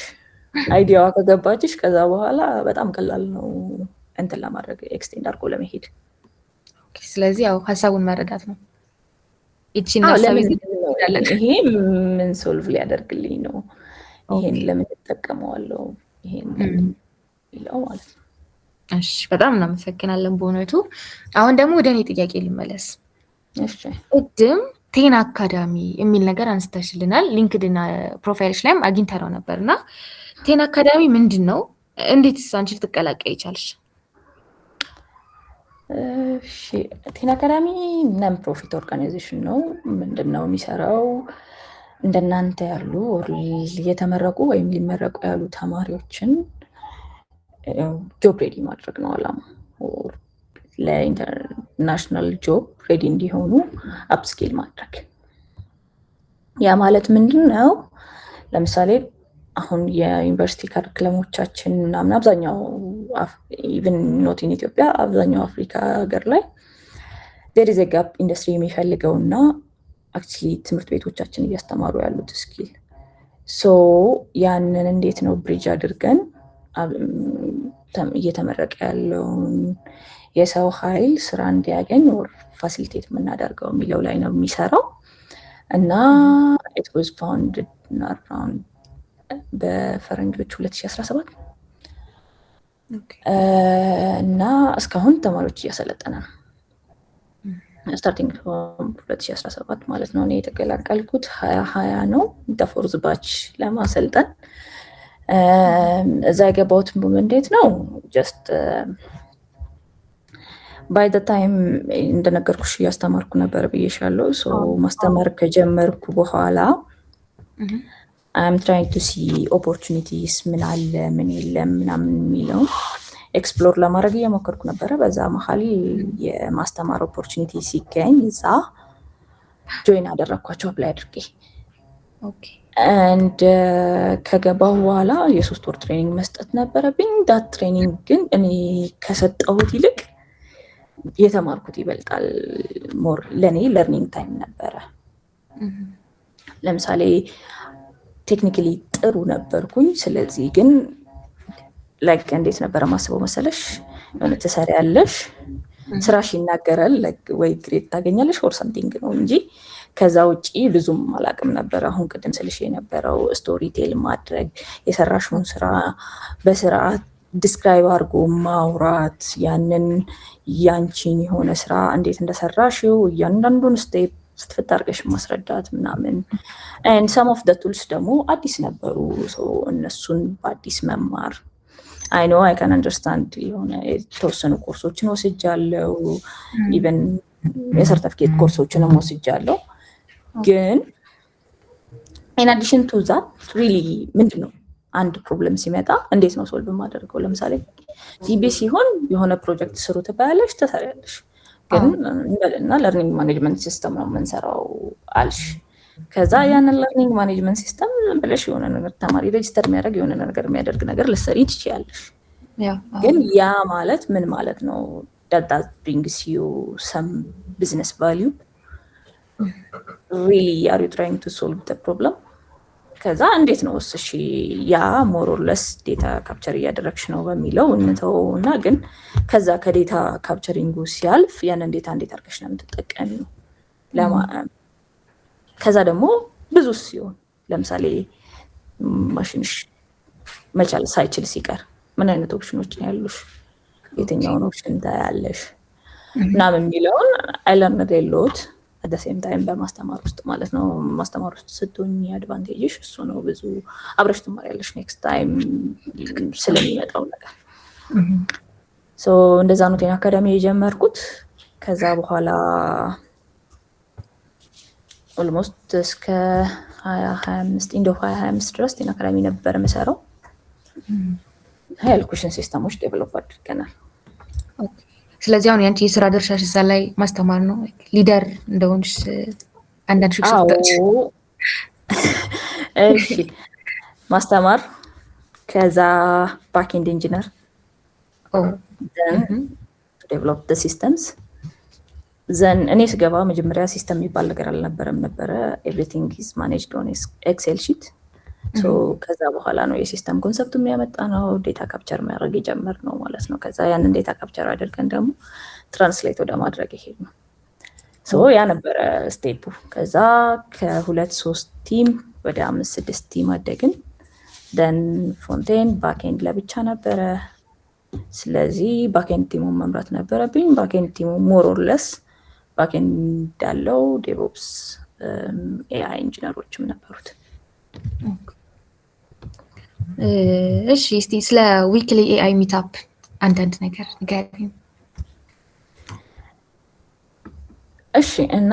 idea ዋ ከገባችሽ ከዛ በኋላ በጣም ቀላል ነው እንትን ለማድረግ፣ extend አድርጎ ለመሄድ። ስለዚህ ያው ሀሳቡን መረዳት ነው። ይቺን ሀሳብ ይሄ ምን solve ሊያደርግልኝ ነው፣ ይሄን ለምን እጠቀመዋለሁ፣ ይሄን ለምን የሚለው ማለት ነው። እሺ፣ በጣም እናመሰግናለን በእውነቱ። አሁን ደግሞ ወደ እኔ ጥያቄ ልመለስ። ቅድም ቴን አካዳሚ የሚል ነገር አንስተሽልናል። LinkedIn profile ሽ ላይም አግኝተነው ነበር። እና ቴን አካዳሚ ምንድን ነው? እንዴትስ አንቺ ልትቀላቀይ ቻልሽ? እሺ፣ ቴን አካዳሚ non profit organization ነው። ምንድን ነው የሚሰራው? እንደናንተ ያሉ የተመረቁ ወይም ሊመረቁ ያሉ ተማሪዎችን job ready ማድረግ ነው አላማ። ለ international job ready እንዲሆኑ upskill ማድረግ። ያ ማለት ምንድን ነው? ለምሳሌ አሁን የዩኒቨርሲቲ curriculum ኦቻችን ምናምን አብዛኛው፣ even not in ኢትዮጵያ፣ አብዛኛው አፍሪካ ሀገር ላይ there is gap፣ ኢንዱስትሪ የሚፈልገው እና actually ትምህርት ቤቶቻችን እያስተማሩ ያሉት skill። So ያንን እንዴት ነው bridge አድርገን እየተመረቀ ያለውን የሰው ኃይል ስራ እንዲያገኝ or facilitate የምናደርገው የሚለው ላይ ነው የሚሰራው። እና it was founded around በፈረንጆች 2017 እና እስካሁን ተማሪዎች እያሰለጠነ ነው። Starting from 2017 ማለት ነው። እኔ የተቀላቀልኩት 2020 ነው fourth batch ለማሰልጠን። እዛ የገባሁት እንዴት ነው፣ just by the time እንደነገርኩሽ እያስተማርኩ ነበር ብዬሻለሁ። ማስተማር ከጀመርኩ በኋላ I'm trying to see opportunities፣ ምን አለ ምን የለም ምናምን የሚለውን explore ለማድረግ እየሞከርኩ ነበረ። በዛ መሀል የማስተማር opportunity ሲገኝ እዛ join አደረግኳቸው apply አድርጌ። And ከገባሁ በኋላ የ3 ወር training መስጠት ነበረብኝ። That training ግን እኔ ከሰጠሁት ይልቅ የተማርኩት ይበልጣል። More ለእኔ learning time ነበረ። ለምሳሌ technically ጥሩ ነበርኩኝ። ስለዚህ ግን like እንዴት ነበረ ማስበው መሰለሽ፣ የሆነ ትሰሪያለሽ፣ ስራሽ ይናገራል፣ ወይ grade ታገኛለሽ or something ነው እንጂ ከዛ ውጪ ብዙም አላውቅም ነበር። አሁን ቅድም ስልሽ የነበረው story tell ማድረግ፣ የሰራሽውን ስራ በስርዓት describe አድርጎ ማውራት፣ ያንን ያንቺን የሆነ ስራ እንዴት እንደሰራሽው እያንዳንዱን step ፍትፍት አድርገሽ ማስረዳት ምናምን፣ and some of the tools ደግሞ አዲስ ነበሩ። እነሱን በአዲስ መማር፣ I know I can understand፣ የሆነ የተወሰኑ ኮርሶችን ወስጃለው፣ even የሰርተፍኬት ኮርሶችንም ወስጃለው። ግን in addition to that, really ምንድን ነው አንድ problem ሲመጣ እንዴት ነው solve የማደርገው? ለምሳሌ ግቢ ሲሆን የሆነ ፕሮጀክት ስሩ ትባያለሽ፣ ትሰሪያለሽ። ግን እንበልና learning management system ነው የምንሰራው አልሽ። ከዛ ያንን learning management system ብለሽ የሆነ ነገር ተማሪ register የሚያደርግ፣ የሆነ ነገር የሚያደርግ ነገር ልትሰሪ ትችያለሽ። ግን ያ ማለት ምን ማለት ነው? That brings you some business value? Really, are you trying to solve the problem? ከዛ እንዴት ነው እሺ፣ ያ more or less data capture እያደረግሽ ነው በሚለው እንተው እና ግን ከዛ ከ data capturing ኡ ሲያልፍ ያንን data እንዴት አድርገሽ ነው የምትጠቀሚው? ከዛ ደግሞ ብዙ ሲሆን፣ ለምሳሌ ማሽንሽ መቻል ሳይችል ሲቀር ምን አይነት ኦፕሽኖች ነው ያሉሽ? የትኛውን option ታያለሽ? ምናምን የሚለውን I learned a lot at the same time በማስተማር ውስጥ ማለት ነው። ማስተማር ውስጥ ስትሆኝ advantage ሽ እሱ ነው። ብዙ አብረሽ ትማሪያለሽ next time ስለሚመጣው ነገር። እንደዛ ነው ቴን አካዳሚ የጀመርኩት። ከዛ በኋላ almost እስከ 2025፣ end of 2025 ድረስ ቴን አካዳሚ ነበር የምሰራው። ያልኩሽን system ኦች develop አድርገናል። ስለዚህ አሁን ያንቺ የስራ ድርሻሽ እዛ ላይ ማስተማር ነው። Leader እንደሆንሽ አንዳንድ ሹክሹክታዎች። እሺ፣ ማስተማር፣ ከዛ backend engineer፣ develop systems። Then እኔ ስገባ መጀመሪያ system የሚባል ነገር አልነበረም ነበረ። Everything is managed on Excel sheet። ከዛ በኋላ ነው የ system concept ኡ የሚያመጣ ነው፣ data capture ማድረግ የጀመርነው ማለት ነው። ከዛ ያንን data capture አድርገን ደግሞ translate ወደ ማድረግ የሄድነው። ያ ነበረ step ኡ። ከዛ ከሁለት ሶስት team ወደ አምስት ስድስት team አደግን። Then frontend backend ለብቻ ነበረ። ስለዚህ backend team ኡን መምራት ነበረብኝ። Backend team ኡ more or less backend ያለው DevOps፣ AI engineer ኦችም ነበሩት። እሺ፣ እስቲ ስለ weekly AI meetup አንዳንድ ነገር ንገሪኝ። እሺ፣ እና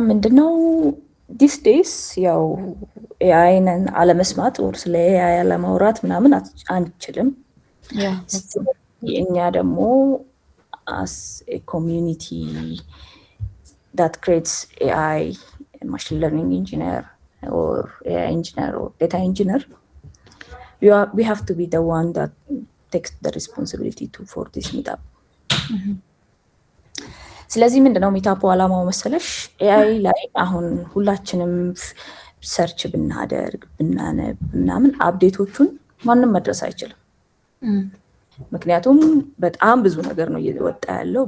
ምንድነው these days ያው AI ን አለመስማት or ስለ AI አለማውራት ምናምን አንችልም። እኛ ደግሞ as community that creates AI, machine learning engineer or AI engineer or data engineer, we have to be the one that takes the responsibility to for this meetup. ስለዚህ ምንድነው meetup ኡ አላማው መሰለሽ? AI ላይ አሁን ሁላችንም search ብናደርግ፣ ብናነብ ምናምን update ኦቹን ማንም መድረስ አይችልም። ምክንያቱም በጣም ብዙ ነገር ነው እየወጣ ያለው።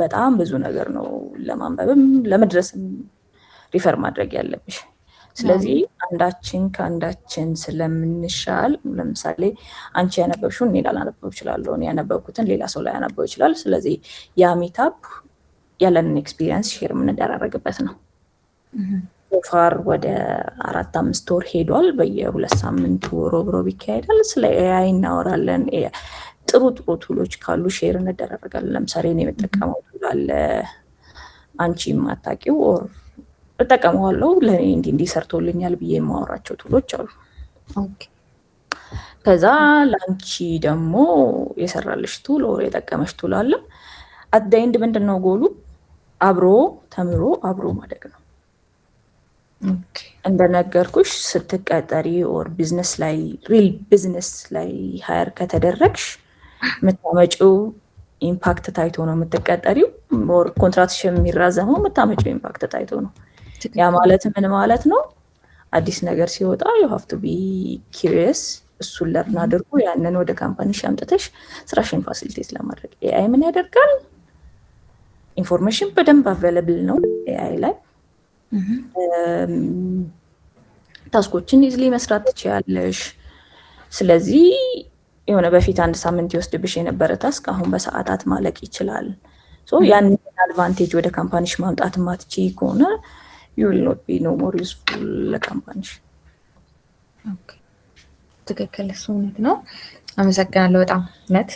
በጣም ብዙ ነገር ነው ለማንበብም ለመድረስም refer ማድረግ ያለብሽ። ስለዚህ አንዳችን ከአንዳችን ስለምንሻል፣ ለምሳሌ አንቺ ያነበብሽውን እኔ ላላነበብ እችላለሁ፣ እኔ ያነበብኩትን ሌላ ሰው ላያነበው ይችላል። ስለዚህ ያ meetup ያለንን experience share የምንደራረግበት ነው። So far ወደ 4-5 ወር ሄዷል። በየ2 ሳምንቱ ሮብ ሮብ ይካሄዳል። ስለ AI እናወራለን። ጥሩ ጥሩ tool ኦች ካሉ share እንደራረጋለን። ለምሳሌ እኔ የምጠቀመው tool አለ፣ አንቺ የማታውቂው፣ or እጠቀመዋለሁ፣ ለእኔ እንዲህ እንዲህ ሰርቶልኛል ብዬ የማወራቸው tool ኦች አሉ። ከዛ ለአንቺ ደግሞ የሰራልሽ tool or የጠቀመሽ tool አለ። At the end ምንድን ነው ጎሉ? አብሮ ተምሮ አብሮ ማደግ ነው። እንደነገርኩሽ ስትቀጠሪ or business ላይ፣ real business ላይ hire ከተደረግሽ የምታመጪው impact ታይቶ ነው የምትቀጠሪው። Or ኮንትራትሽ የሚራዘመው የምታመጪው impact ታይቶ ነው። ያ ማለት ምን ማለት ነው? አዲስ ነገር ሲወጣ you have to be curious፣ እሱን learn አድርጎ ያንን ወደ company ሽ አምጥተሽ ስራሽን facilitate ለማድረግ። AI ምን ያደርጋል? Information በደንብ available ነው AI ላይ። Task ኦችን easily መስራት ትችያለሽ። ስለዚህ የሆነ በፊት አንድ ሳምንት ይወስድብሽ የነበረ task አሁን በሰዓታት ማለቅ ይችላል። ያንን advantage ወደ company ሽ ማምጣት ማትችይ ከሆነ you will not be no more useful ለ company ሽ። ትክክል፣ እሱ እውነት ነው። አመሰግናለሁ በጣም እውነት።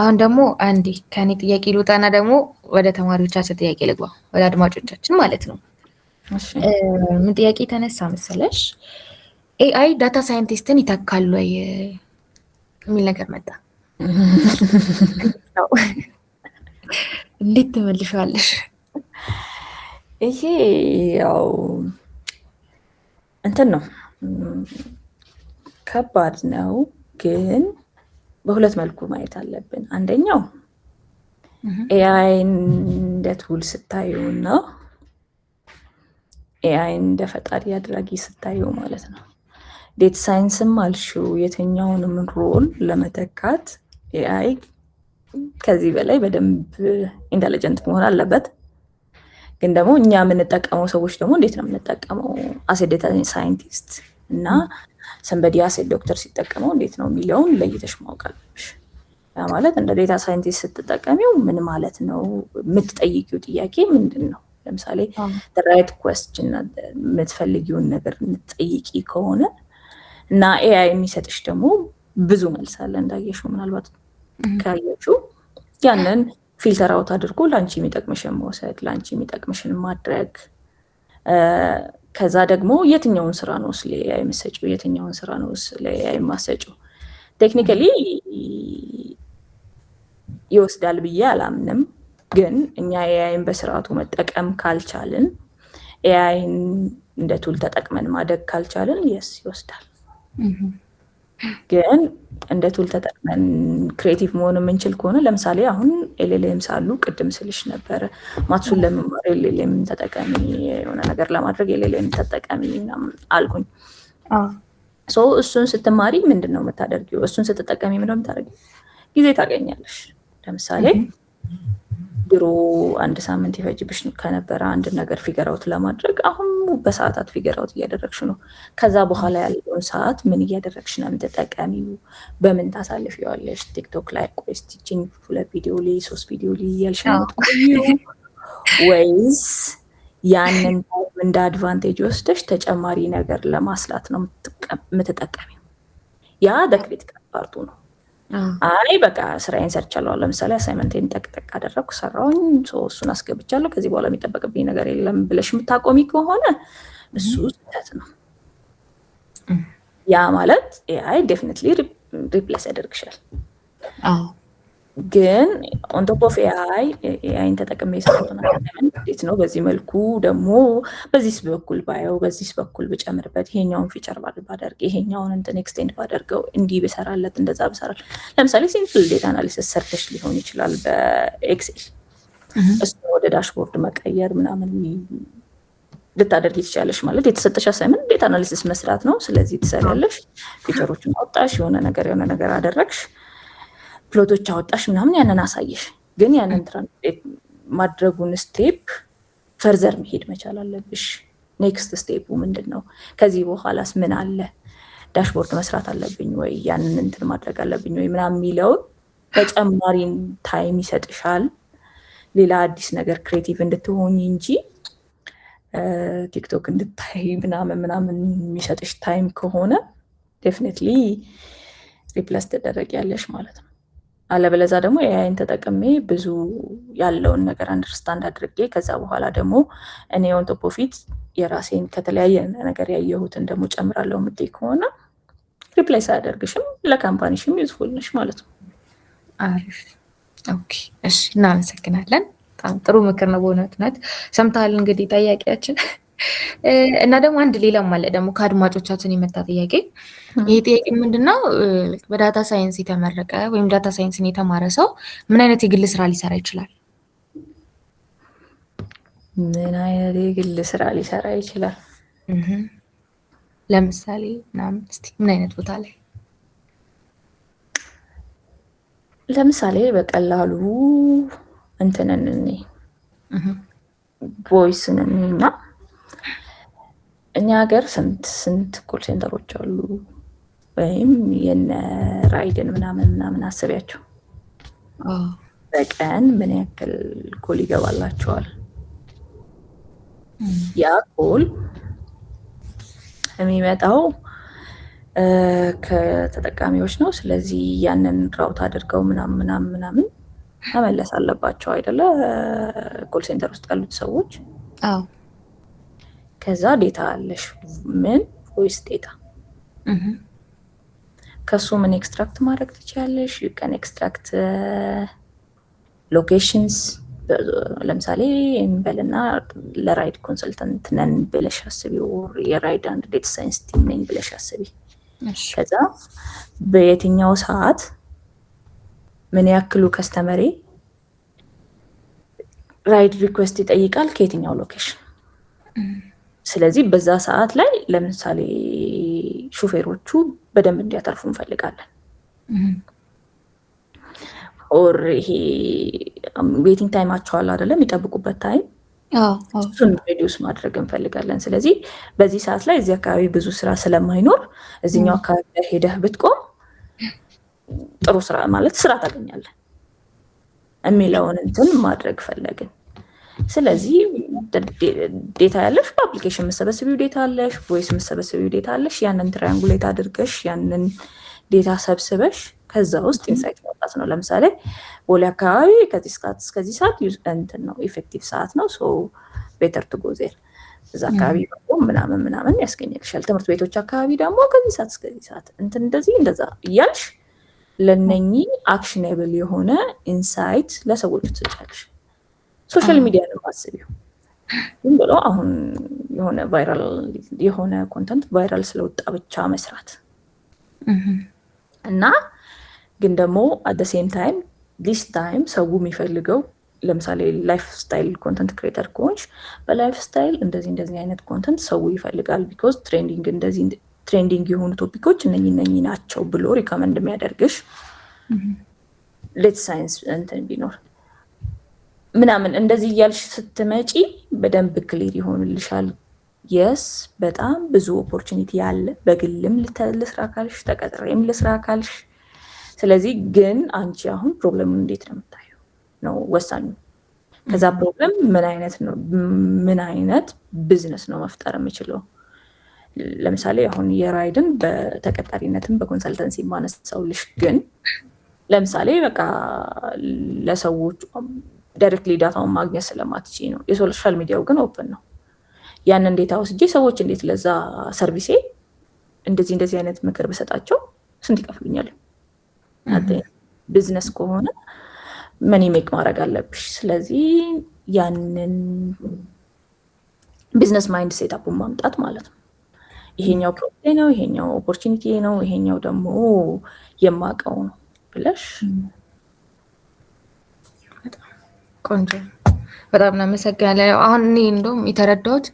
አሁን ደግሞ አንዴ ከኔ ጥያቄ ልውጣና ደግሞ ወደ ተማሪዎቻችን ጥያቄ ልግባ፣ ወደ አድማጮቻችን ማለት ነው። ምን ጥያቄ ተነሳ መሰለሽ? AI data scientist ን ይተካል ወይ የሚል ነገር መጣ። እንዴት ትመልሺዋለሽ? ይሄ ያው እንትን ነው፣ ከባድ ነው፣ ግን በሁለት መልኩ ማየት አለብን። አንደኛው AI ን እንደ tool ስታዩ እና AI ን እንደ ፈጣሪ አድራጊ ስታዩ ማለት ነው። Data science ም አልሽው የትኛውንም role ለመተካት AI ከዚህ በላይ በደንብ intelligent መሆን አለበት። ግን ደግሞ እኛ የምንጠቀመው ሰዎች ደግሞ እንዴት ነው የምንጠቀመው? As a data scientist እና somebody as a doctor ሲጠቀመው እንዴት ነው የሚለውን ለይተሽ ማወቅ አለብሽ። ያ ማለት እንደ data scientist ስትጠቀሚው ምን ማለት ነው? የምትጠይቂው ጥያቄ ምንድን ነው? ለምሳሌ right question፣ የምትፈልጊውን ነገር የምትጠይቂ ከሆነ እና AI የሚሰጥሽ ደግሞ ብዙ መልስ አለ፣ እንዳየሽው፣ ምናልባት ካየሽው፣ ያንን filter out አድርጎ ለአንቺ የሚጠቅምሽን መውሰድ፣ ለአንቺ የሚጠቅምሽን ማድረግ። ከዛ ደግሞ የትኛውን ስራ ነው ለ AI የምትሰጪው፣ የትኛውን ስራ ነው ለ AI የማትሰጪው? Technically ይወስዳል ብዬ አላምንም። ግን እኛ AI ን በስርዓቱ መጠቀም ካልቻልን፣ AI ን እንደ tool ተጠቅመን ማደግ ካልቻልን yes፣ ይወስዳል። ግን እንደ tool ተጠቅመን creative መሆን የምንችል ከሆነ፣ ለምሳሌ አሁን LLMs አሉ፣ ቅድም ስልሽ ነበረ፣ maths ኡን ለመማር LLM ተጠቀሚ፣ የሆነ ነገር ለማድረግ LLM ተጠቀሚ አልኩኝ። So እሱን ስትማሪ ምንድን ነው የምታደርጊው? እሱን ስትጠቀሚ ምንድን ነው የምታደርጊው? ጊዜ ታገኛለሽ። ለምሳሌ ድሮ አንድ ሳምንት ይፈጅብሽ ከነበረ አንድ ነገር figure out ለማድረግ አሁን በሰዓታት figure out እያደረግሽ ነው። ከዛ በኋላ ያለውን ሰዓት ምን እያደረግሽ ነው የምትጠቀሚው? በምን ታሳልፊዋለሽ? TikTok ላይ ቆይ እስቲ ይቺን ሁለት ቪዲዮ ልይ፣ ሶስት ቪዲዮ ልይ እያልሽ ነው የምትቆይው ወይስ ያንን time እንደ advantage ወስደሽ ተጨማሪ ነገር ለማስላት ነው የምትጠቀሚው? ያ the critical part ኡ ነው። አይ በቃ ስራዬን ሰርቻለሁ። ለምሳሌ assignment ኤን ጠቅጠቅ አደረግኩ፣ ሰራውኝ፣ እሱን አስገብቻለሁ፣ ከዚህ በኋላ የሚጠበቅብኝ ነገር የለም ብለሽ የምታቆሚ ከሆነ እሱ ስህተት ነው። ያ ማለት AI definitely replace ያደርግሻል። ግን on top of AI፣ AI ን ተጠቅሜ የሰራሁትን እንዴት ነው በዚህ መልኩ ደግሞ በዚህ በኩል ባየው፣ በዚህ በኩል ብጨምርበት፣ ይሄኛውን feature ባደርግ፣ ይሄኛውን እንትን extend ባደርገው፣ እንዲህ ብሰራለት፣ እንደዛ ብሰራል። ለምሳሌ simple data analysis ሰርተሽ ሊሆን ይችላል በ Excel። እሱ ወደ dashboard መቀየር ምናምን ልታደርጊ ትችላለሽ። ማለት የተሰጠሽ assignment data analysis መስራት ነው። ስለዚህ ትሰሪያለሽ፣ feature ኦችን አወጣሽ፣ የሆነ ነገር አደረግሽ፣ plot ኦች አወጣሽ ምናምን፣ ያንን አሳየሽ። ግን ያንን translate ማድረጉን step further መሄድ መቻል አለብሽ። Next step ኡ ምንድን ነው? ከዚህ በኋላስ ምን አለ? Dashboard መስራት አለብኝ ወይ፣ ያንን እንትን ማድረግ አለብኝ ወይ ምናምን የሚለውን ተጨማሪን time ይሰጥሻል። ሌላ አዲስ ነገር creative እንድትሆኝ እንጂ ቲክቶክ እንድታይ ምናምን ምናምን የሚሰጥሽ time ከሆነ definitely replace ትደረጊያለሽ ማለት ነው። አለበለዛ ደግሞ AI ን ተጠቅሜ ብዙ ያለውን ነገር understand አድርጌ ከዛ በኋላ ደግሞ እኔ on top of it የራሴን ከተለያየ ነገር ያየሁትን ደግሞ ጨምራለሁ የምትይ ከሆነ replace አያደርግሽም፣ ለ company ሽም useful ነሽ ማለት ነው። አሪፍ፣ okay፣ እሺ፣ እናመሰግናለን። በጣም ጥሩ ምክር ነው በእውነት። እውነት ሰምተሃል እንግዲህ ጠያቂያችን። እና ደግሞ አንድ ሌላም አለ ደግሞ ከአድማጮቻችን የመጣ ጥያቄ። ይህ ጥያቄ ምንድነው? በ data science የተመረቀ ወይም data science ን የተማረ ሰው ምን አይነት የግል ስራ ሊሰራ ይችላል? ምን አይነት የግል ስራ ሊሰራ ይችላል? ለምሳሌ ምናምን እስኪ ምን አይነት ቦታ ላይ? ለምሳሌ በቀላሉ እንትንን እኔ voice ን እና እኛ ሀገር ስንት ስንት call center ኦች አሉ፣ ወይም የነ ራይድን ምናምን ምናምን አስቢያቸው። በቀን ምን ያክል call ይገባላቸዋል? ያ call የሚመጣው ከተጠቃሚዎች ነው። ስለዚህ ያንን route አድርገው ምናምን ምናምን ምናምን መመለስ አለባቸው አይደለ? Call center ውስጥ ያሉት ሰዎች። ከዛ data አለሽ፣ ምን voice data፣ ከሱ ምን extract ማድረግ ትችያለሽ? You can extract locations። ለምሳሌ እንበልና ለራይድ consultant ነን ብለሽ አስቢ፣ የራይድ አንድ data science team ነኝ ብለሽ አስቢ። ከዛ በየትኛው ሰዓት ምን ያክሉ customer ኤ ride request ይጠይቃል ከየትኛው location። ስለዚህ በዛ ሰዓት ላይ ለምሳሌ ሹፌሮቹ በደንብ እንዲያተርፉ እንፈልጋለን። Or ይሄ waiting time ኣቸው አለ አይደለም፣ የሚጠብቁበት time፣ እሱን reduce ማድረግ እንፈልጋለን። ስለዚህ በዚህ ሰዓት ላይ እዚህ አካባቢ ብዙ ስራ ስለማይኖር እዚኛው አካባቢ ላይ ሄደህ ብትቆም ጥሩ ስራ ማለት ስራ ታገኛለህ የሚለውን እንትን ማድረግ ፈለግን። ስለዚህ data ያለሽ፣ በ application የምሰበስቢው data አለሽ፣ voice የምሰበስቢው data አለሽ። ያንን triangulate አድርገሽ ያንን data ሰብስበሽ ከዛ ውስጥ insight ማውጣት ነው። ለምሳሌ ቦሌ አካባቢ ከዚህ ሰዓት እስከዚህ ሰዓት እንትን ነው፣ effective ሰዓት ነው፣ so better to go there፣ እዛ አካባቢ በቆም ምናምን ምናምን ያስገኝልሻል። ትምህርት ቤቶች አካባቢ ደግሞ ከዚህ ሰዓት እስከዚህ ሰዓት እንትን እንደዚህ እንደዛ እያልሽ ለነኚህ actionable የሆነ insight ለሰዎቹ ትሰጫለሽ። Social media ነው አስቢው። ዝም ብሎ አሁን የሆነ viral የሆነ content viral ስለወጣ ብቻ መስራት እና ግን ደግሞ at same time this time ሰው የሚፈልገው ለምሳሌ lifestyle content creator ከሆንሽ በ lifestyle እንደዚህ እንደዚህ አይነት content ሰው ይፈልጋል፣ because trending እንደዚህ trending የሆኑ topic ኦች እነኚህ እነኚህ ናቸው ብሎ recommend የሚያደርግሽ data science እንትን ቢኖር ምናምን እንደዚህ እያልሽ ስትመጪ በደንብ clear ይሆንልሻል። Yes፣ በጣም ብዙ opportunity አለ። በግልም ልስራ ካልሽ፣ ተቀጥሬም ልስራ ካልሽ። ስለዚህ ግን አንቺ አሁን problem ኡን እንዴት ነው የምታየው ነው ወሳኙ። ከዛ problem ምን አይነት ነው፣ ምን አይነት ቢዝነስ ነው መፍጠር የምችለው? ለምሳሌ አሁን የራይድን በተቀጣሪነትም በ consultancy ማነሳውልሽ፣ ግን ለምሳሌ በቃ ለሰዎቹ directly data ውን ማግኘት ስለማትችይ ነው። የ social media ው ግን open ነው። ያንን data ወስጄ ሰዎች እንዴት ለዛ service ኤ እንደዚህ እንደዚህ አይነት ምክር ብሰጣቸው ስንት ይከፍሉኛል? ቢዝነስ ከሆነ money make ማድረግ አለብሽ። ስለዚህ ያንን business mind setup ኡን ማምጣት ማለት ነው። ይሄኛው problem ነው፣ ይሄኛው opportunity ነው፣ ይሄኛው ደግሞ የማውቀው ነው ብለሽ። ቆንጆ። በጣም እናመሰግናለን። አሁን እኔ እንደውም የተረዳሁት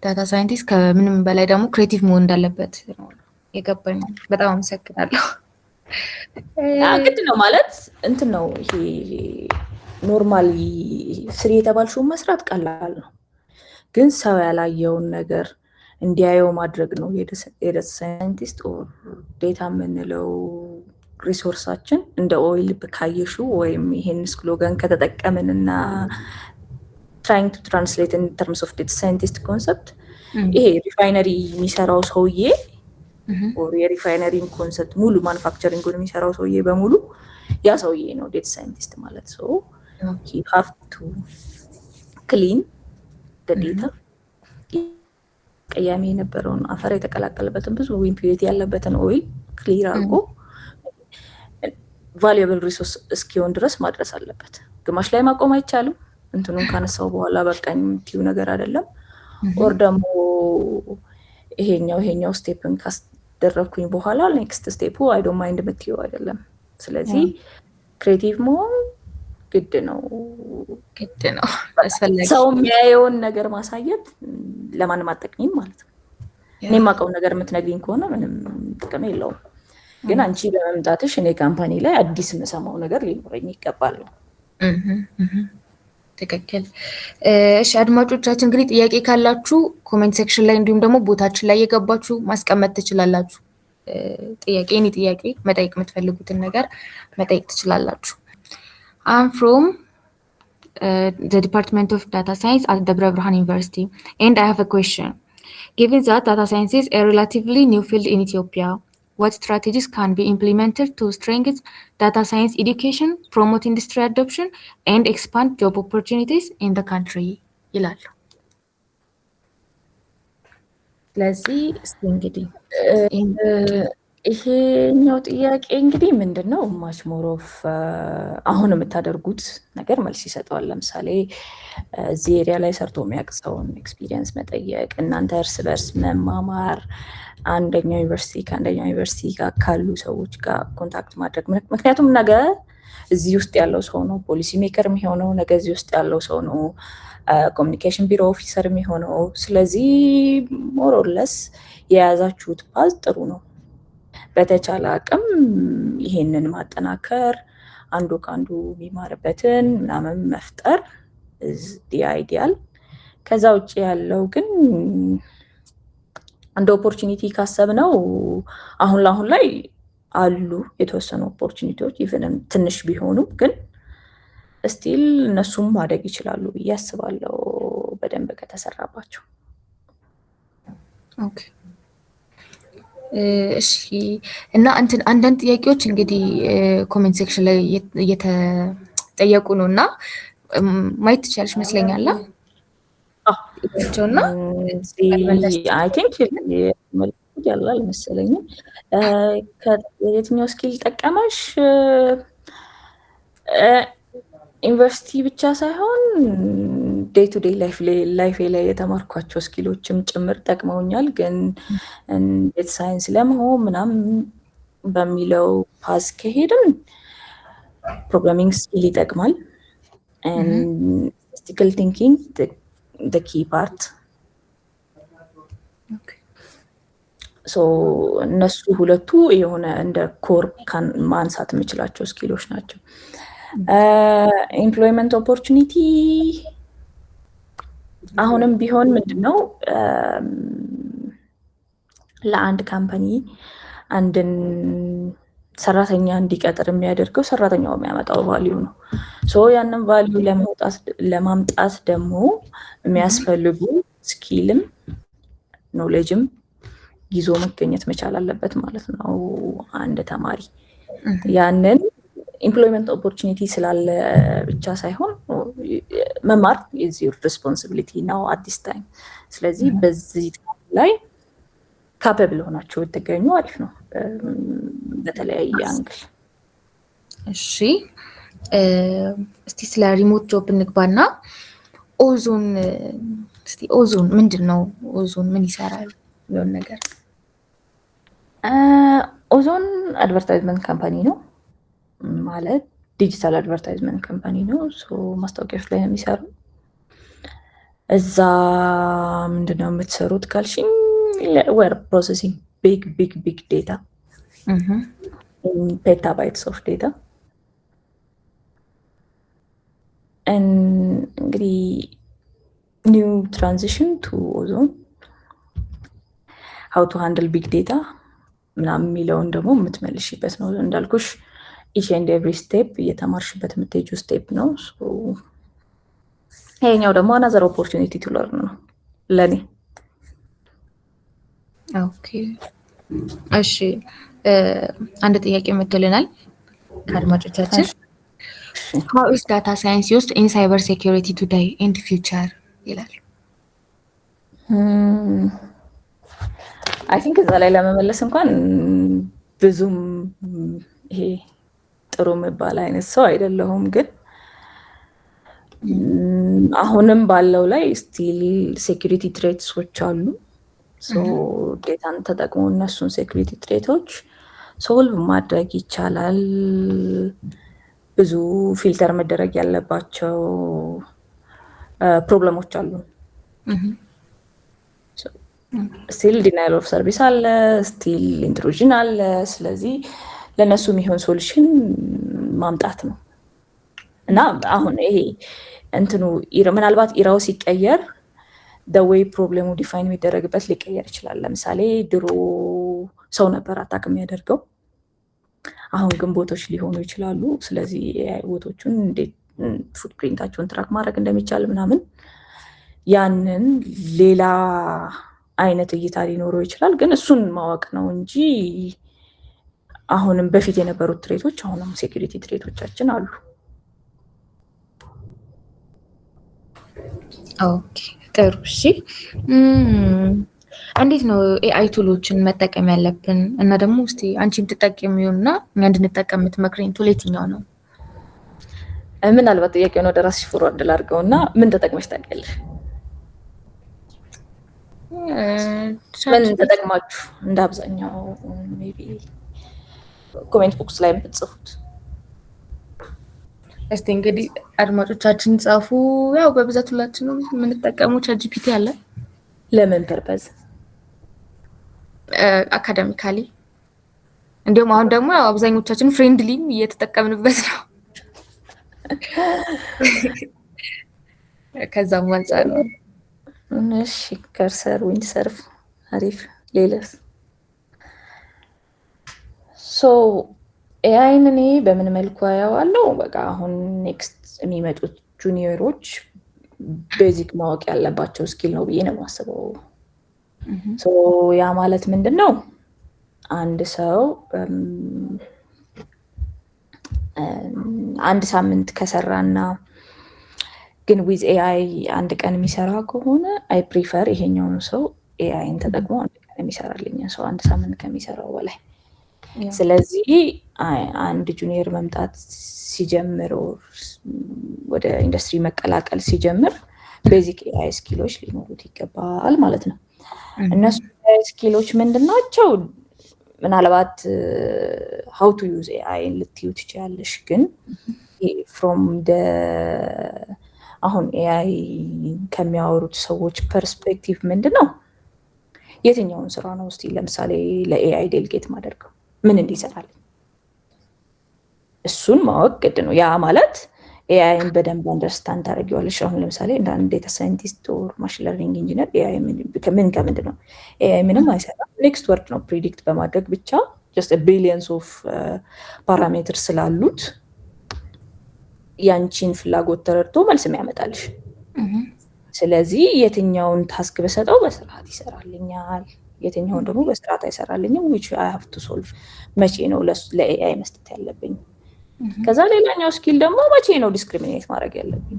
data scientist ከምንም በላይ ደግሞ creative መሆን እንዳለበት ነው የገባኝ። በጣም አመሰግናለሁ። ግድ ነው ማለት እንትን ነው ይሄ፣ normally ስሪ የተባልሽውን መስራት ቀላል ነው፣ ግን ሰው ያላየውን ነገር እንዲያየው ማድረግ ነው። የ data scientist or data የምንለው resource ኣችን እንደ oil ካየሽው ወይም ይሄን slogan ከተጠቀምን እና trying to translate in terms of data scientist concept፣ ይሄ refinery የሚሰራው ሰውዬ or የ refinery ን concept ሙሉ manufacturing ኡን የሚሰራው ሰውዬ በሙሉ ያ ሰውዬ ነው data scientist ማለት። So have to clean data፣ ቀያሚ የነበረውን፣ አፈር የተቀላቀለበትን፣ ብዙ impurity ያለበትን oil clear አድርጎ valuable resource እስኪሆን ድረስ ማድረስ አለበት። ግማሽ ላይ ማቆም አይቻልም። እንትኑን ካነሳው በኋላ በቃኝ የምትይው ነገር አይደለም። Or ደግሞ ይሄኛው step ን ካስደረግኩኝ በኋላ next step ኡ I don't mind የምትይው አይደለም። ስለዚህ creative መሆን ግድ ነው። ግድ ነው፣ አስፈላጊ። ሰው የሚያየውን ነገር ማሳየት ለማንም አትጠቅሚም ማለት ነው። እኔ የማውቀውን ነገር የምትነግሪኝ ከሆነ ምንም ጥቅም የለውም። ግን አንቺ በመምጣትሽ እኔ company ላይ አዲስ የምሰማው ነገር ሊኖረኝ ይገባል። ትክክል። እሺ አድማጮቻችን፣ እንግዲህ ጥያቄ ካላችሁ comment section ላይ እንዲሁም ደግሞ bot ኣችን ላይ እየገባችሁ ማስቀመጥ ትችላላችሁ። ጥያቄ፣ እኔ ጥያቄ መጠየቅ የምትፈልጉትን ነገር መጠየቅ ትችላላችሁ። I'm from the Department of Data Science at Debre Birhan University, and I have a question. Given that data science is a relatively new field in Ethiopia, what strategies can be implemented to strengthen data science education, promote industry adoption, and expand job opportunities in the country? ይላሉ። ስለዚህ እስኪ እንግዲህ ይሄኛው ጥያቄ እንግዲህ ምንድን ነው፣ much more of አሁን የምታደርጉት ነገር መልስ ይሰጠዋል። ለምሳሌ እዚህ area ላይ ሰርቶ የሚያውቅ ሰውን experience መጠየቅ፣ እናንተ እርስ በርስ መማማር፣ አንደኛው ዩኒቨርሲቲ ከአንደኛው ዩኒቨርሲቲ ጋር ካሉ ሰዎች ጋር contact ማድረግ። ምክንያቱም ነገ እዚህ ውስጥ ያለው ሰው ነው policy maker የሚሆነው፣ ነገ እዚህ ውስጥ ያለው ሰው ነው communication ቢሮ officer የሚሆነው። ስለዚህ more or less የያዛችሁት path ጥሩ ነው። በተቻለ አቅም ይሄንን ማጠናከር፣ አንዱ ከአንዱ የሚማርበትን ምናምን መፍጠር ideal። ከዛ ውጭ ያለው ግን እንደ opportunity ካሰብነው አሁን ለአሁን ላይ አሉ የተወሰኑ opportunity ዎች፣ even ም ትንሽ ቢሆኑም፣ ግን still እነሱም ማደግ ይችላሉ ብዬ አስባለሁ በደንብ ከተሰራባቸው። Okay፣ እሺ፣ እና እንትን አንዳንድ ጥያቄዎች እንግዲህ comment section ላይ እየተጠየቁ ነው እና ማየት ትችያለሽ ይመስለኛል እና I think ያለ አልመሰለኝም። የትኛው skill ጠቀመሽ? ዩኒቨርሲቲ ብቻ ሳይሆን day to day life ኤ ላይ የተማርኳቸው skill ኦችም ጭምር ጠቅመውኛል። ግን data science ለመሆን ምናምን በሚለው path ከሄድን programming skill ይጠቅማል። Statistical thinking key part። እነሱ ሁለቱ የሆነ እንደ core ማንሳት የምችላቸው skill ኦች ናቸው። Employment opportunity አሁንም ቢሆን ምንድን ነው፣ ለአንድ company አንድን ሰራተኛ እንዲቀጥር የሚያደርገው ሰራተኛው የሚያመጣው value ነው። So ያንን value ለማምጣት ደግሞ የሚያስፈልጉ skill ም knowledge ም ይዞ መገኘት መቻል አለበት ማለት ነው አንድ ተማሪ። ያንን employment opportunity ስላለ ብቻ ሳይሆን መማር is your responsibility now at this time። ስለዚህ በዚህ ላይ capable ሆናችሁ ብትገኙ አሪፍ ነው በተለያየ angle። እሺ፣ እስቲ ስለ remote job እንግባና ኦዞን፣ እስቲ ኦዞን ምንድን ነው? ኦዞን ምን ይሰራል የሚለውን ነገር። ኦዞን advertisement company ነው፣ ማለት digital advertisement company ነው። ማስታወቂያዎች ላይ ነው የሚሰራው። እዛ ምንድነው የምትሰሩት ካልሽኝ we're processing big, big, big data, petabytes of data። እንግዲህ new transition to Ozone, how to handle big data ምናምን የሚለውን ደግሞ የምትመልሽበት ነው። እንዳልኩሽ each and every step እየተማርሽበት የምትሄጂው step ነው። ይሄኛው ደግሞ another opportunity to learn ነው ለእኔ። Okay፣ እሺ፣ አንድ ጥያቄ መጥቶልናል ከአድማጮቻችን። How is data science used in cyber security today and future ይላል። I think እዛ ላይ ለመመለስ እንኳን ብዙም ይሄ ጥሩ የሚባል አይነት ሰው አይደለሁም፣ ግን አሁንም ባለው ላይ still security threats ኦች አሉ። Data ን ተጠቅሞ እነሱን security threat ኦች solve ማድረግ ይቻላል። ብዙ filter መደረግ ያለባቸው problem ኦች አሉ። Still denial of service አለ፣ still intrusion አለ። ስለዚህ ለእነሱ የሚሆን solution ማምጣት ነው እና አሁን ይሄ እንትኑ ምናልባት era ው ሲቀየር the way problem ኡ define የሚደረግበት ሊቀየር ይችላል። ለምሳሌ ድሮ ሰው ነበር attack የሚያደርገው፣ አሁን ግን bot ኦች ሊሆኑ ይችላሉ። ስለዚህ AI bot ኦቹን እንዴት footprint ኣቸውን track ማድረግ እንደሚቻል ምናምን ያንን ሌላ አይነት እይታ ሊኖረው ይችላል። ግን እሱን ማወቅ ነው እንጂ አሁንም በፊት የነበሩት threat ኦች አሁንም security threat ኦቻችን አሉ። Okay፣ ጥሩ። እሺ፣ እንዴት ነው AI tool ኦችን መጠቀም ያለብን? እና ደግሞ እስቲ አንቺ የምትጠቀሚው እና እኛ እንድንጠቀም የምትመክሪኝ tool የትኛው ነው? ምናልባት ጥያቄውን ወደ ራስሽ forward ላድርገው እና ምን ተጠቅመሽ ታውቂያለሽ? ምን ተጠቅማችሁ እንደ አብዛኛው maybe comment box ላይ የምትጽፉት? እስቲ እንግዲህ አድማጮቻችን ጻፉ። ያው በብዛት ሁላችንም የምንጠቀመው ChatGPT አለ። ለምን purpose? Academically፣ እንዲሁም አሁን ደግሞ ያው አብዛኞቻችን friendly ም እየተጠቀምንበት ነው። ከዛም አንጻር ነው። እሺ፣ Cursor፣ Windsurf አሪፍ። ሌላስ? So AI ን እኔ በምን መልኩ አየዋለሁ? በቃ አሁን next የሚመጡት junior ኦች basic ማወቅ ያለባቸው skill ነው ብዬ ነው የማስበው። ያ ማለት ምንድን ነው? አንድ ሰው አንድ ሳምንት ከሰራና ግን with AI አንድ ቀን የሚሰራ ከሆነ I prefer ይሄኛውን ሰው AI ን ተጠቅሞ አንድ ቀን የሚሰራልኝ ሰው አንድ ሳምንት ከሚሰራው በላይ። ስለዚህ አንድ junior መምጣት ሲጀምር፣ ወደ ኢንዱስትሪ መቀላቀል ሲጀምር basic AI skill ኦች ሊኖሩት ይገባል ማለት ነው። እነሱ AI skill ኦች ምንድን ናቸው? ምናልባት how to use AI ን ልትዩ ትችያለሽ። ግን from አሁን AI ከሚያወሩት ሰዎች perspective ምንድን ነው? የትኛውን ስራ ነው እስቲ ለምሳሌ ለ AI delegate ማደርገው፣ ምን እንዲሰራልኝ፣ እሱን ማወቅ ግድ ነው። ያ ማለት AI ን በደንብ understand ታደርጊዋለሽ። አሁን ለምሳሌ እንደ አንድ data scientist or machine learning engineer AI ምን ከምንድን ነው? AI ምንም አይሰራም። Next word ነው predict በማድረግ ብቻ just billions of parameter ስላሉት ያንቺን ፍላጎት ተረድቶ መልስ የሚያመጣልሽ። ስለዚህ የትኛውን task በሰጠው በስርዓት ይሰራልኛል፣ የትኛውን ደግሞ በስርዓት አይሰራልኝም። Which I have to solve፣ መቼ ነው ለ AI መስጠት ያለብኝ? ከዛ ሌላኛው skill ደግሞ መቼ ነው discriminate ማድረግ ያለብኝ?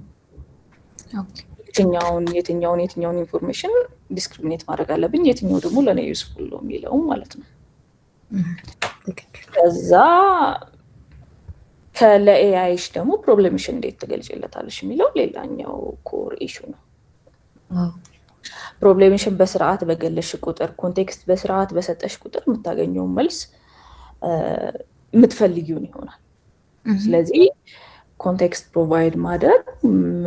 የትኛውን የትኛውን የትኛውን information discriminate ማድረግ አለብኝ፣ የትኛው ደግሞ ለእኔ useful ነው የሚለው ማለት ነው። ከዛ ለ AI ሽ ደግሞ problem ሽን እንዴት ትገልጭለታለሽ የሚለው ሌላኛው core issue ነው። Problem ሽን በስርዓት በገለሽ ቁጥር፣ context በስርዓት በሰጠሽ ቁጥር የምታገኘውን መልስ የምትፈልጊውን ይሆናል። ስለዚህ Context provide ማድረግ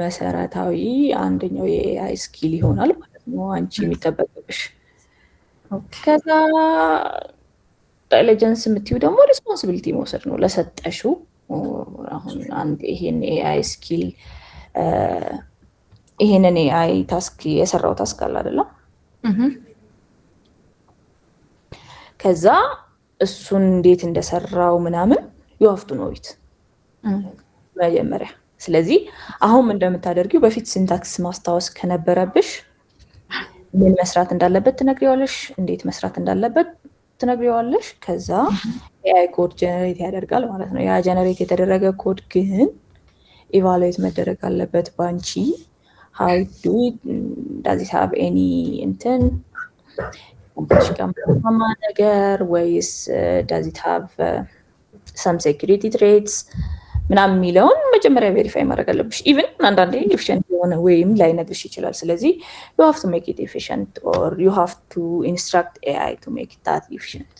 መሰረታዊ አንደኛው የ AI skill ይሆናል ማለት ነው አንቺ የሚጠበቅብሽ። ከዛ diligence የምትይው ደግሞ responsibility መውሰድ ነው ለሰጠሽው። አሁን አንድ ይሄን AI skill፣ ይሄንን AI task የሰራው task አለ አይደለም? ከዛ እሱን እንዴት እንደሰራው ምናምን you have to know it መጀመሪያ። ስለዚህ አሁን እንደምታደርጊው በፊት syntax ማስታወስ ከነበረብሽ ምን መስራት እንዳለበት ትነግሪዋለሽ፣ እንዴት መስራት እንዳለበት ትነግሪዋለሽ። ከዛ AI code generate ያደርጋል ማለት ነው። ያ generate የተደረገ ኮድ ግን evaluate መደረግ አለበት በአንቺ። How do does it have any እንትን ጋር ነገር ወይስ does it have some security threats ምናምን የሚለውን መጀመሪያ verify ማድረግ አለብሽ። Even አንዳንዴ efficient የሆነ ወይም ላይነግርሽ ይችላል። ስለዚህ you have to make it efficient or you have to instruct AI to make that efficient።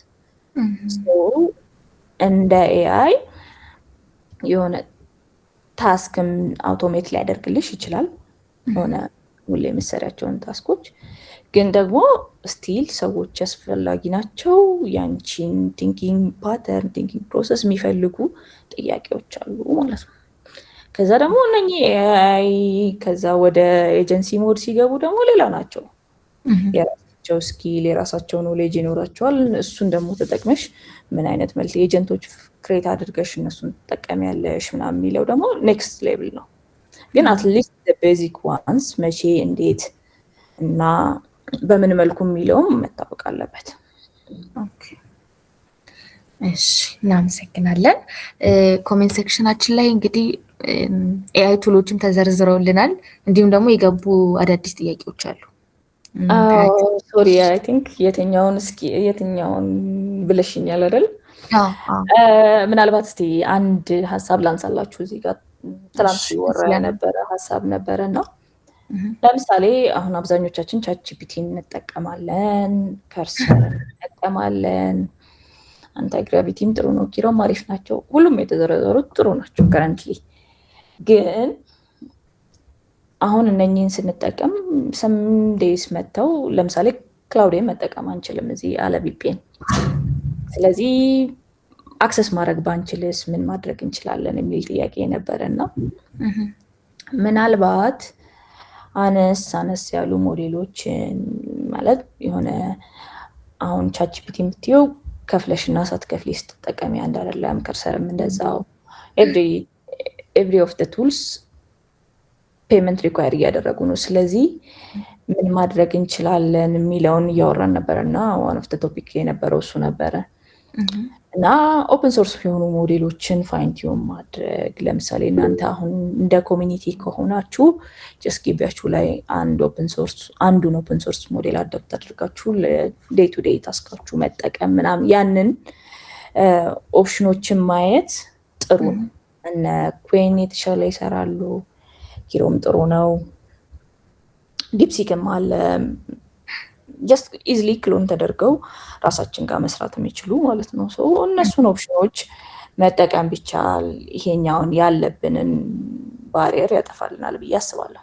እንደ AI የሆነ task ም automate ሊያደርግልሽ ይችላል። ሆነ ሁሌ የምትሰሪያቸውን task ኦች ግን ደግሞ still ሰዎች አስፈላጊ ናቸው። ያንቺን thinking pattern፣ thinking process የሚፈልጉ ጥያቄዎች አሉ ማለት ነው። ከዛ ደግሞ እነኚህ AI ከዛ ወደ agency mode ሲገቡ ደግሞ ሌላ ናቸው። የራሳቸው skill፣ የራሳቸው knowledge ይኖራቸዋል። እሱን ደግሞ ተጠቅመሽ ምን አይነት multi agent ኦች create አድርገሽ እነሱን ትጠቀሚያለሽ ምናምን የሚለው ደግሞ next level ነው። ግን at least basic ones መቼ፣ እንዴት እና በምን መልኩ የሚለውም መታወቅ አለበት። እሺ፣ እናመሰግናለን። Comment section ኣችን ላይ እንግዲህ AI tool ኦችም ተዘርዝረውልናል። እንዲሁም ደግሞ የገቡ አዳዲስ ጥያቄዎች አሉ። Sorry, I think የትኛውን፣ እስኪ የትኛውን ብለሽኛል አይደል? ምናልባት እስቲ አንድ ሀሳብ ላንሳላችሁ እዚህ ጋር። ትላንት ሲወራ የነበረ ሀሳብ ነበረ እና ለምሳሌ አሁን አብዛኞቻችን ChatGPT እንጠቀማለን፣ Cursor እንጠቀማለን። Antigravity ም ጥሩ ነው፣ Kiro ም አሪፍ ናቸው። ሁሉም የተዘረዘሩት ጥሩ ናቸው። Currently ግን አሁን እነኚህን ስንጠቀም some days መጥተው ለምሳሌ Claude ን መጠቀም አንችልም እዚህ አለ VPN። ስለዚህ access ማድረግ ባንችልስ ምን ማድረግ እንችላለን የሚል ጥያቄ ነበረ እና ምናልባት አነስ አነስ ያሉ ሞዴሎችን፣ ማለት የሆነ አሁን ChatGPT የምትየው ከፍለሽ እና ሳትከፍሊ ስትጠቀሚ አንድ አይደለም። Cursor ም እንደዛው፣ every of tools payment require እያደረጉ ነው። ስለዚህ ምን ማድረግ እንችላለን የሚለውን እያወራን ነበር እና one of topic የነበረው እሱ ነበረ እና open source የሆኑ ሞዴሎችን fine tune ማድረግ። ለምሳሌ እናንተ አሁን እንደ community ከሆናችሁ just ግቢያችሁ ላይ አንድ open source አንዱን open source model adopt አድርጋችሁ day to day task ኣችሁ መጠቀም ምናምን ያንን option ኦችን ማየት ጥሩ ነው። እነ Qwen የተሻለ ይሰራሉ። Kiro ም ጥሩ ነው። DeepSeek ም አለ። Just easily clone ተደርገው ራሳችን ጋር መስራት የሚችሉ ማለት ነው። እነሱን option ኦች መጠቀም ቢቻል ይሄኛውን ያለብንን barrier ያጠፋልናል ብዬ አስባለሁ።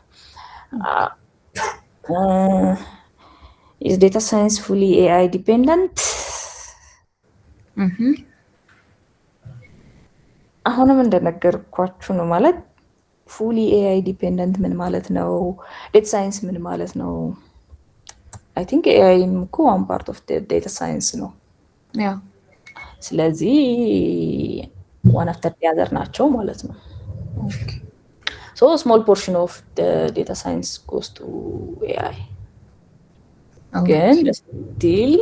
Is data science fully AI dependent? አሁንም እንደነገርኳችሁ ነው። ማለት fully AI dependent ምን ማለት ነው? Data science ምን ማለት ነው? I think AI ም እኮ one part of data science ነው። ስለዚህ one after the other ናቸው ማለት ነው። So small portion of data science goes to AI፣ ግን still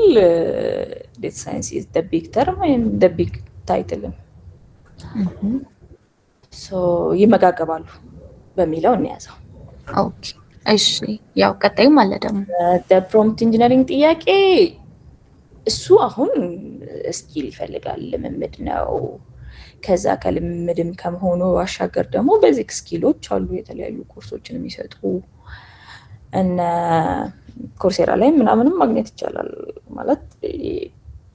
data science is the big term ወይም the big title ም ይመጋገባሉ በሚለው እንያዘው። Okay፣ እሺ። ያው ቀጣዩም አለ ደግሞ። Prompt engineering ጥያቄ፣ እሱ አሁን skill ይፈልጋል፣ ልምምድ ነው። ከዛ ከልምምድም ከመሆኑ ባሻገር ደግሞ basic skill ኦች አሉ፣ የተለያዩ ኮርሶችን የሚሰጡ እነ Coursera ላይ ምናምንም ማግኘት ይቻላል። ማለት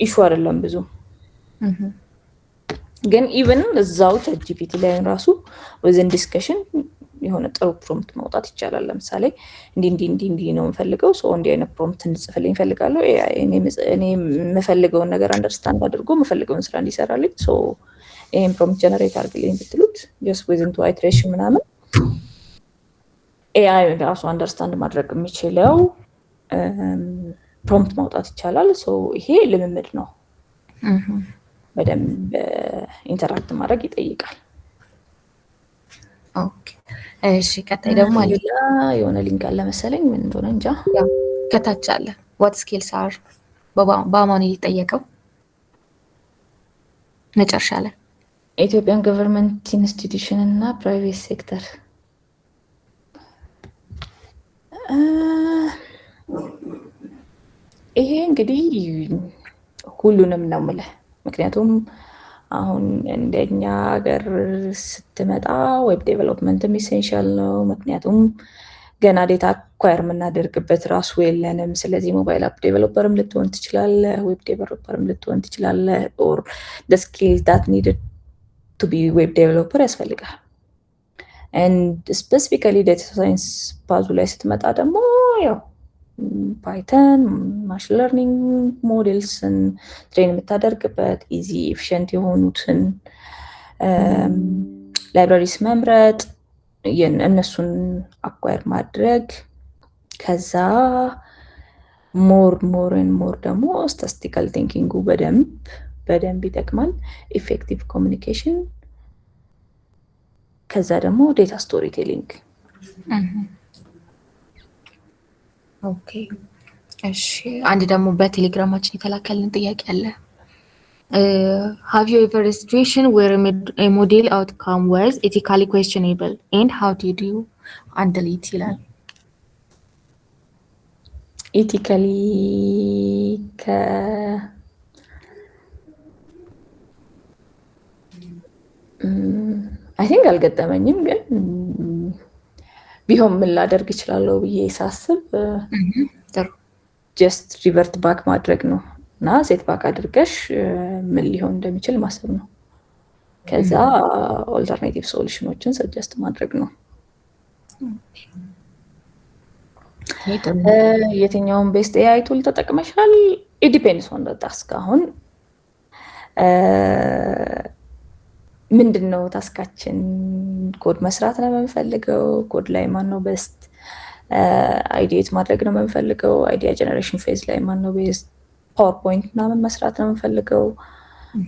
issue አይደለም ብዙ። ግን even እዛው ChatGPT ላይ ራሱ within discussion የሆነ ጥሩ prompt ማውጣት ይቻላል። ለምሳሌ እንዲህ እንዲህ እንዲህ እንዲህ ነው የምፈልገው፣ so እንዲህ አይነት prompt እንድጽፍልኝ እፈልጋለሁ። እኔ የምፈልገውን ነገር understand አድርጎ የምፈልገውን ስራ እንዲሰራልኝ፣ so ይሄን prompt generate አድርግልኝ ብትሉት just within two iteration ምናምን AI ራሱ understand ማድረግ የሚችለው prompt ማውጣት ይቻላል። So ይሄ ልምምድ ነው። በደንብ interact ማድረግ ይጠይቃል። Okay፣ እሺ። ቀጣይ ደግሞ አለ። ሌላ የሆነ link አለ መሰለኝ፣ ምን እንደሆነ እንጃ። ያው ከታች አለ፣ what skills are በአማኑ የጠየቀው መጨረሻ ላይ። Ethiopian government institution እና private sector። ይሄ እንግዲህ ሁሉንም ነው የምልህ። ምክንያቱም አሁን እንደኛ ሀገር ስትመጣ web development ም essential ነው። ምክንያቱም ገና data acquire የምናደርግበት ራሱ የለንም። ስለዚህ mobile app developer ም ልትሆን ትችላለህ፣ web developer ም ልትሆን ትችላለህ። Or skill that needed to be web developer ያስፈልጋል። And specifically data science path ኡ ላይ ስትመጣ ደግሞ ያው Python፣ machine learning models ን train የምታደርግበት easy efficient የሆኑትን libraries መምረጥ፣ እነሱን acquire ማድረግ፣ ከዛ more more more ደግሞ statistical thinking ኡ በደንብ በደንብ ይጠቅማል። Effective communication፣ ከዛ ደግሞ data storytelling። Okay፣ እሺ። አንድ ደግሞ በቴሌግራማችን የተላከልን ጥያቄ አለ። Have you ever situation where model outcome was ethically questionable and how did you handle it ይላል። Ethically ከ I think አልገጠመኝም፣ ግን ቢሆን ምን ላደርግ እችላለሁ ብዬ ሳስብ ጥሩ just revert back ማድረግ ነው እና set back አድርገሽ ምን ሊሆን እንደሚችል ማሰብ ነው። ከዛ alternative solution ኦችን suggest ማድረግ ነው። ይሄ ጥሩ። የትኛውን best AI tool ተጠቅመሻል? It depends on task። አሁን ምንድን ነው task ኣችን? ኮድ መስራት ነው የምንፈልገው? ኮድ ላይ ማን ነው best? Ideate ማድረግ ነው የምንፈልገው? Idea generation phase ላይ ማን ነው best? PowerPoint ምናምን መስራት ነው የምንፈልገው?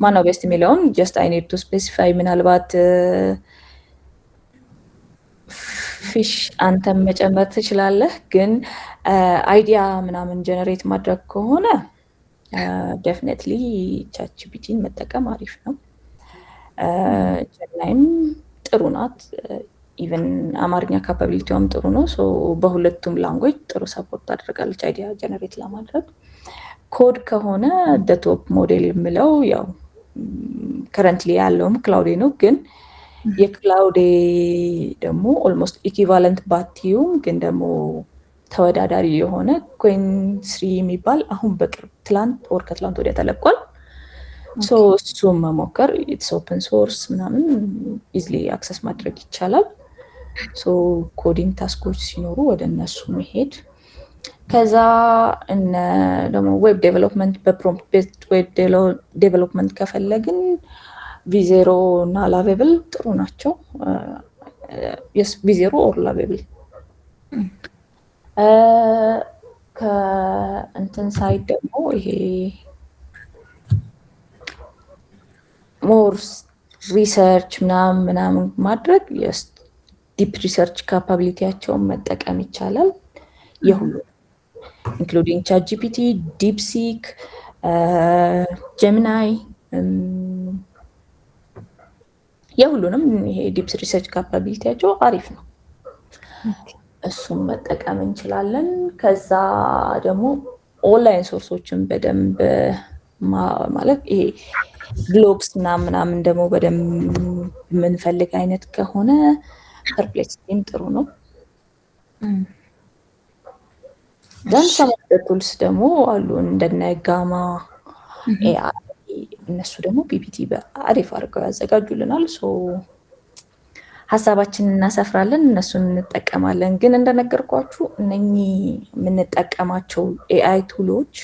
ማነው best የሚለውን just I need to specify። ምናልባት ፊሽ አንተም መጨመር ትችላለህ። ግን idea ምናምን generate ማድረግ ከሆነ definitely ChatGPT ን መጠቀም አሪፍ ነው። Gemini ም ጥሩ ናት። Even አማርኛ capability ዋም ጥሩ ነው። So በሁለቱም language ጥሩ support ታደርጋለች idea generate ለማድረግ። ኮድ ከሆነ the top model የምለው ያው currently ያለውም Claude ነው። ግን የ Claude ደግሞ almost equivalent ባትዩም ግን ደግሞ ተወዳዳሪ የሆነ Qwen 3 የሚባል አሁን በቅርብ ትላንት ወር ከትላንት ወዲያ ተለቋል። So እሱም መሞከር፣ it's open source ምናምን easily access ማድረግ ይቻላል። So coding task ኦች ሲኖሩ ወደ እነሱ መሄድ። ከዛ እነ ደግሞ web development፣ በ prompt based web development ከፈለግን V0 እና Lovable ጥሩ ናቸው። Yes, V0 or Lovable። ከእንትን side ደግሞ ይሄ more research ምናምን ምናምን ማድረግ deep research capability ያቸውን መጠቀም ይቻላል። የሁሉ including ChatGPT፣ DeepSeek፣ Gemini፣ የሁሉንም ይሄ deep research capability ያቸው አሪፍ ነው። እሱም መጠቀም እንችላለን። ከዛ ደግሞ online source ኦችን በደንብ ማለት ይሄ blogs ምናምን ምናምን ደግሞ በደንብ የምንፈልግ አይነት ከሆነ Perplexity ም ጥሩ ነው። Then some tools ደግሞ አሉ እንደነ Gamma AI፣ እነሱ ደግሞ PPT በአሪፍ አድርገው ያዘጋጁልናል። So ሀሳባችንን እናሰፍራለን፣ እነሱን እንጠቀማለን። ግን እንደነገርኳችሁ እነኚህ የምንጠቀማቸው AI tool ኦች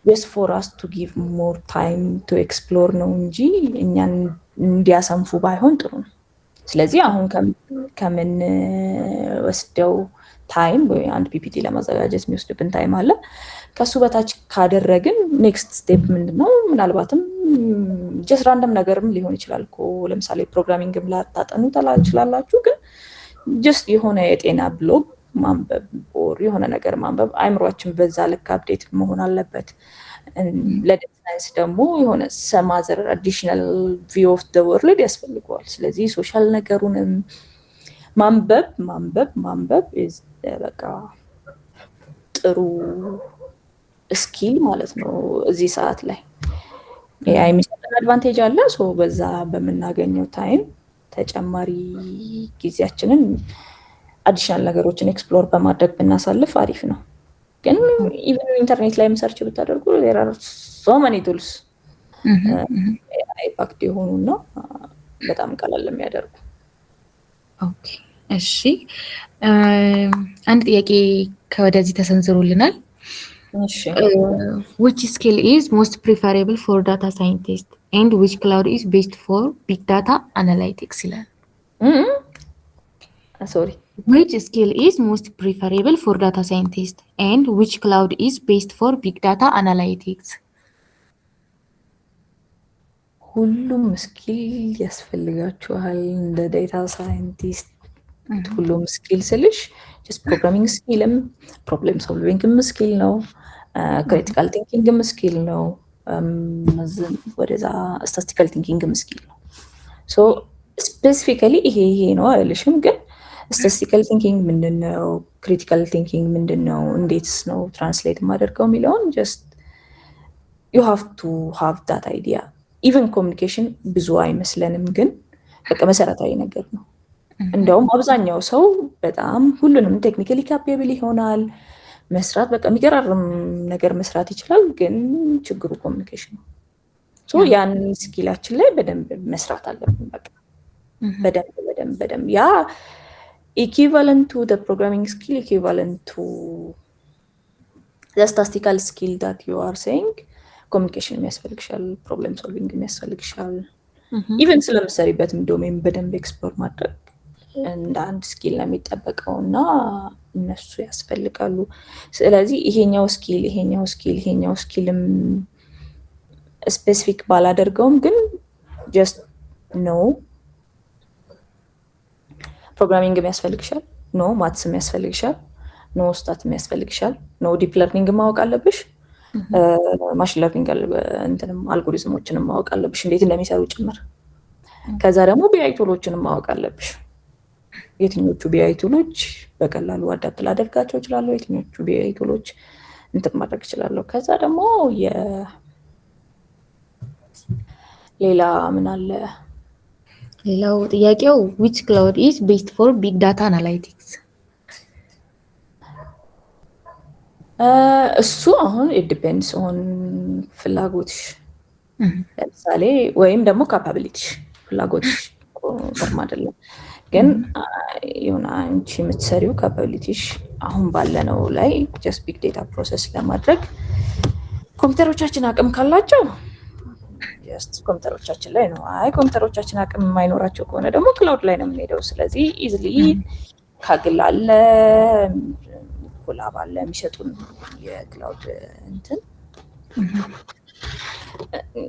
just for us to give more time to explore ነው እንጂ እኛን እንዲያሰንፉ ባይሆን ጥሩ ነው። ስለዚህ አሁን ከምንወስደው time ወይ አንድ PPT ለማዘጋጀት የሚወስድብን time አለ። ከሱ በታች ካደረግን next step ምንድን ነው? ምናልባትም just random ነገርም ሊሆን ይችላል እኮ። ለምሳሌ programming ም ላታጠኑ ትችላላችሁ፣ ግን just የሆነ የጤና ብሎግ ማንበብ or የሆነ ነገር ማንበብ፣ አይምሯችን በዛ ልክ update መሆን አለበት። ለ data science ደግሞ የሆነ some other additional view of the world ያስፈልገዋል። ስለዚህ social ነገሩንም ማንበብ ማንበብ ማንበብ በቃ ጥሩ skill ማለት ነው። እዚህ ሰዓት ላይ AI የሚሰጠን advantage አለ። So በዛ በምናገኘው time ተጨማሪ ጊዜያችንን additional ነገሮችን explore በማድረግ ብናሳልፍ አሪፍ ነው። ግን even ኢንተርኔት ላይም search ብታደርጉ there are so many tools AI backed የሆኑ እና በጣም ቀላል የሚያደርጉ። Okay፣ እሺ፣ አንድ ጥያቄ ከወደዚህ ተሰንዝሮልናል። Which skill is most preferable for data scientist and which cloud is best for big data analytics ይላል። Sorry? Which skill is most preferable for data scientist and which cloud is best for big data analytics? ሁሉም skill ያስፈልጋችኋል እንደ data scientist። ሁሉም skill ስልሽ just programming skill ም problem solving ም skill ነው። Critical thinking ም skill ነው። ወደዛ statistical thinking ም skill ነው። So specifically ይሄ ይሄ ነው አይልሽም፣ ግን statistical thinking ምንድን ነው? Critical thinking ምንድን ነው? እንዴትስ ነው translate የማደርገው የሚለውን just you have to have that idea። Even communication ብዙ አይመስለንም፣ ግን በቃ መሰረታዊ ነገር ነው። እንደውም አብዛኛው ሰው በጣም ሁሉንም technically capable ይሆናል፣ መስራት በቃ የሚገራርም ነገር መስራት ይችላል። ግን ችግሩ communication ነው። So ያን skill ኣችን ላይ በደንብ መስራት አለብን። በቃ በደንብ በደንብ በደንብ ያ equivalent to programming skill, equivalent to statistical skill that you are saying, communication የሚያስፈልግሻል፣ problem solving የሚያስፈልግሻል። Even ስለምሰሪበትም domain በደንብ explore ማድረግ እንደ አንድ skill ነው የሚጠበቀው እና እነሱ ያስፈልጋሉ። ስለዚህ ይሄኛው skill፣ ይሄኛው skill፣ ይሄኛው skill ም specific ባላደርገውም ግን just know programming የሚያስፈልግሻል፣ know maths ም ያስፈልግሻል፣ know stat የሚያስፈልግሻል፣ know deep learning ማወቅ አለብሽ፣ machine learning እንትንም አልጎሪዝሞችንም ማወቅ አለብሽ፣ እንዴት እንደሚሰሩ ጭምር። ከዛ ደግሞ BI tool ኦችንም ማወቅ አለብሽ። የትኞቹ BI tool ኦች በቀላሉ adapt ላደርጋቸው እችላለሁ፣ የትኞቹ BI tool ኦች እንትን ማድረግ እችላለሁ። ከዛ ደግሞ ሌላ ምን አለ? ሌላው ጥያቄው which cloud is best for big data analytics? እሱ አሁን depends on ፍላጎትሽ፣ ለምሳሌ ወይም ደግሞ capability ሽ። ፍላጎትሽ confirm አይደለም፣ ግን የሆነ አንቺ የምትሰሪው capability ሽ አሁን ባለነው ላይ just big data process ለማድረግ ኮምፒውተሮቻችን አቅም ካላቸው just ኮምፒውተሮቻችን ላይ ነው። አይ፣ ኮምፒውተሮቻችን አቅም የማይኖራቸው ከሆነ ደግሞ cloud ላይ ነው የምንሄደው። ስለዚህ easily Kaggle አለ፣ Colab አለ፣ የሚሰጡን የ cloud እንትን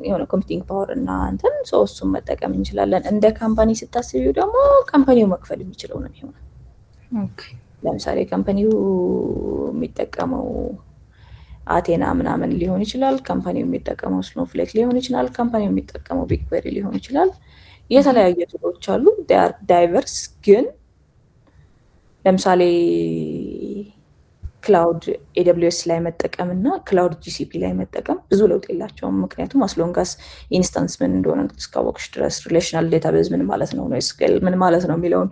የሆነ computing power እና እንትን ሰው እሱን መጠቀም እንችላለን። እንደ company ስታስቢው ደግሞ company ው መክፈል የሚችለው ነው የሚሆነው። ለምሳሌ company ው የሚጠቀመው አቴና ምናምን ሊሆን ይችላል። Company ው የሚጠቀመው Snowflake ሊሆን ይችላል። Company ው የሚጠቀመው BigQuery ሊሆን ይችላል። የተለያዩ tool ኦች አሉ፣ diverse። ግን ለምሳሌ cloud AWS ላይ መጠቀም እና cloud GCP ላይ መጠቀም ብዙ ለውጥ የላቸውም። ምክንያቱም as long as instance ምን እንደሆነ እስካወቅሽ ድረስ፣ relational database ምን ማለት ነው፣ NoSQL ምን ማለት ነው የሚለውን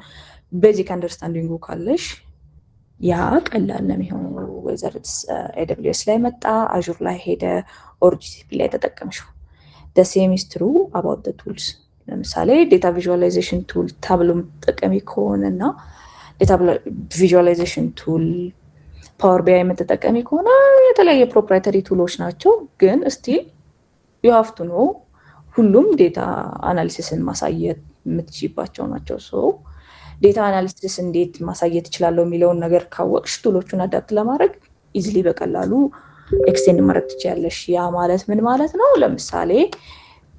basic understanding ኡ ካለሽ ያ ቀላል ነው የሚሆነው። Whether AWS ላይ መጣ፣ Azure ላይ ሄደ or GCP ላይ ተጠቀምሽው። Same is true about tools። ለምሳሌ data visualization tool Tableau የምትጠቀሚ ከሆነ እና data visualization tool Power BI የምትጠቀሚ ከሆነ የተለያየ proprietary tool ኦች ናቸው፣ ግን still you have to know ሁሉም data analysis ን ማሳየት የምትችይባቸው ናቸው። So data analysis እንዴት ማሳየት እችላለሁ የሚለውን ነገር ካወቅሽ tool ኦቹን adapt ለማድረግ easily በቀላሉ extend ማድረግ ትችያለሽ። ያ ማለት ምን ማለት ነው? ለምሳሌ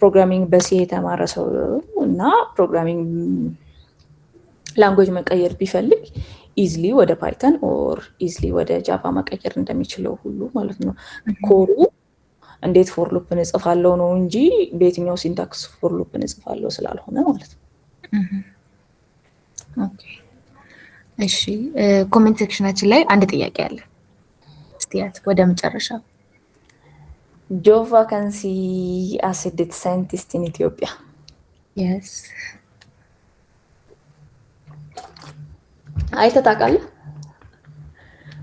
programming በ C የተማረ ሰው እና programming language መቀየር ቢፈልግ easily ወደ Python or easily ወደ Java መቀየር እንደሚችለው ሁሉ ማለት ነው። Core ኡ እንዴት for loop ን እጽፋለሁ ነው እንጂ በየትኛው syntax for loop ን እጽፋለሁ ስላልሆነ ማለት ነው። Okay፣ እሺ፣ comment section ኣችን ላይ አንድ ጥያቄ አለ። እስቲያት ወደ መጨረሻ። Job vacancy as data scientist in Ethiopia? Yes. አይተህ ታውቃለህ?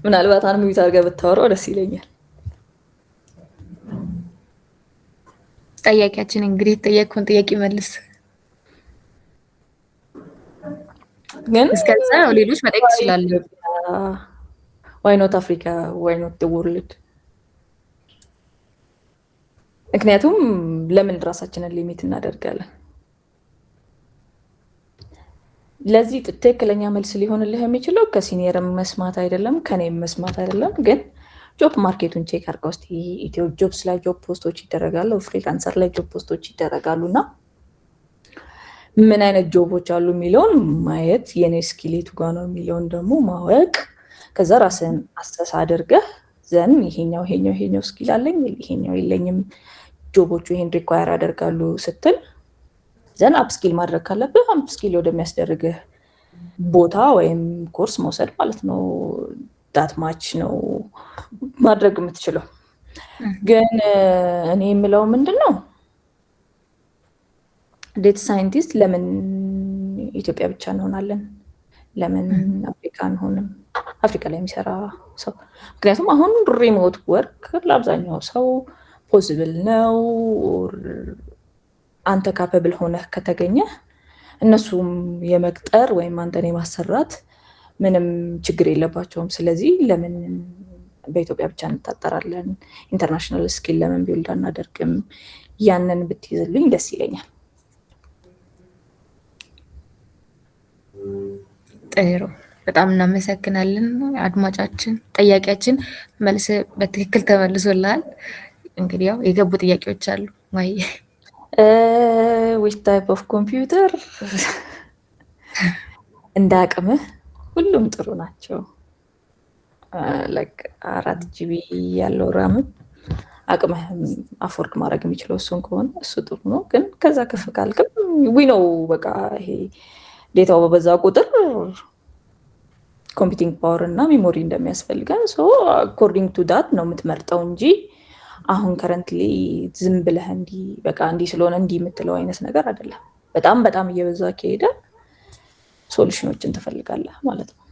ምናልባት unmute አድርገህ ብታወራው ደስ ይለኛል። ጠያቂያችን እንግዲህ የተጠየቅኩን ጥያቄ መልስ። ግን እስከዛ ሌሎች መጠየቅ ትችላለን። Why not Africa? Why not world? ምክንያቱም ለምን ራሳችንን limit እናደርጋለን? ለዚህ ትክክለኛ መልስ ሊሆንልህ የሚችለው ከ senior ም መስማት አይደለም፣ ከኔም መስማት አይደለም። ግን job market ኡን check አድርገው እስኪ። Ethio Jobs ላይ job post ኦች ይደረጋሉ፣ Freelancer ላይ job post ኦች ይደረጋሉ እና ምን አይነት job ኦች አሉ የሚለውን ማየት፣ የኔ skill የቱ ጋ ነው የሚለውን ደግሞ ማወቅ፣ ከዛ ራስህን assess አድርገህ then ይሄኛው ይሄኛው ይሄኛው skill አለኝ፣ ይሄኛው የለኝም፣ job ኦቹ ይሄን require ያደርጋሉ ስትል then upskill ማድረግ ካለብህ upskill ወደሚያስደርግህ ቦታ ወይም ኮርስ መውሰድ ማለት ነው። That much ነው ማድረግ የምትችለው። ግን እኔ የምለው ምንድን ነው፣ data scientist ለምን ኢትዮጵያ ብቻ እንሆናለን? ለምን አፍሪካ አንሆንም? አፍሪካ ላይ የሚሰራ ሰው፣ ምክንያቱም አሁን remote work ለአብዛኛው ሰው possible ነው። አንተ capable ሆነህ ከተገኘህ እነሱም የመቅጠር ወይም አንተን የማሰራት ምንም ችግር የለባቸውም። ስለዚህ ለምን በኢትዮጵያ ብቻ እንታጠራለን? International skill ለምን build አናደርግም? ያንን ብትይዝልኝ ደስ ይለኛል። ጥሩ፣ በጣም እናመሰግናለን አድማጫችን፣ ጠያቂያችን መልስ በትክክል ተመልሶልሃል። እንግዲህ ያው የገቡ ጥያቄዎች አሉ ወይ? Which type of computer? እንደ አቅምህ ሁሉም ጥሩ ናቸው። 4 GB ያለው RAM ም አቅምህ afford ማድረግ የሚችለው እሱን ከሆነ እሱ ጥሩ ነው። ግን ከዛ ከፍ ካልክም we know በቃ ይሄ data ው በበዛ ቁጥር computing power እና memory እንደሚያስፈልገን፣ so according to that ነው የምትመርጠው እንጂ አሁን currently ዝም ብለህ እንዲህ በቃ እንዲህ ስለሆነ እንዲህ የምትለው አይነት ነገር አይደለም። በጣም በጣም እየበዛ ከሄደ solution ኦችን ትፈልጋለህ ማለት ነው።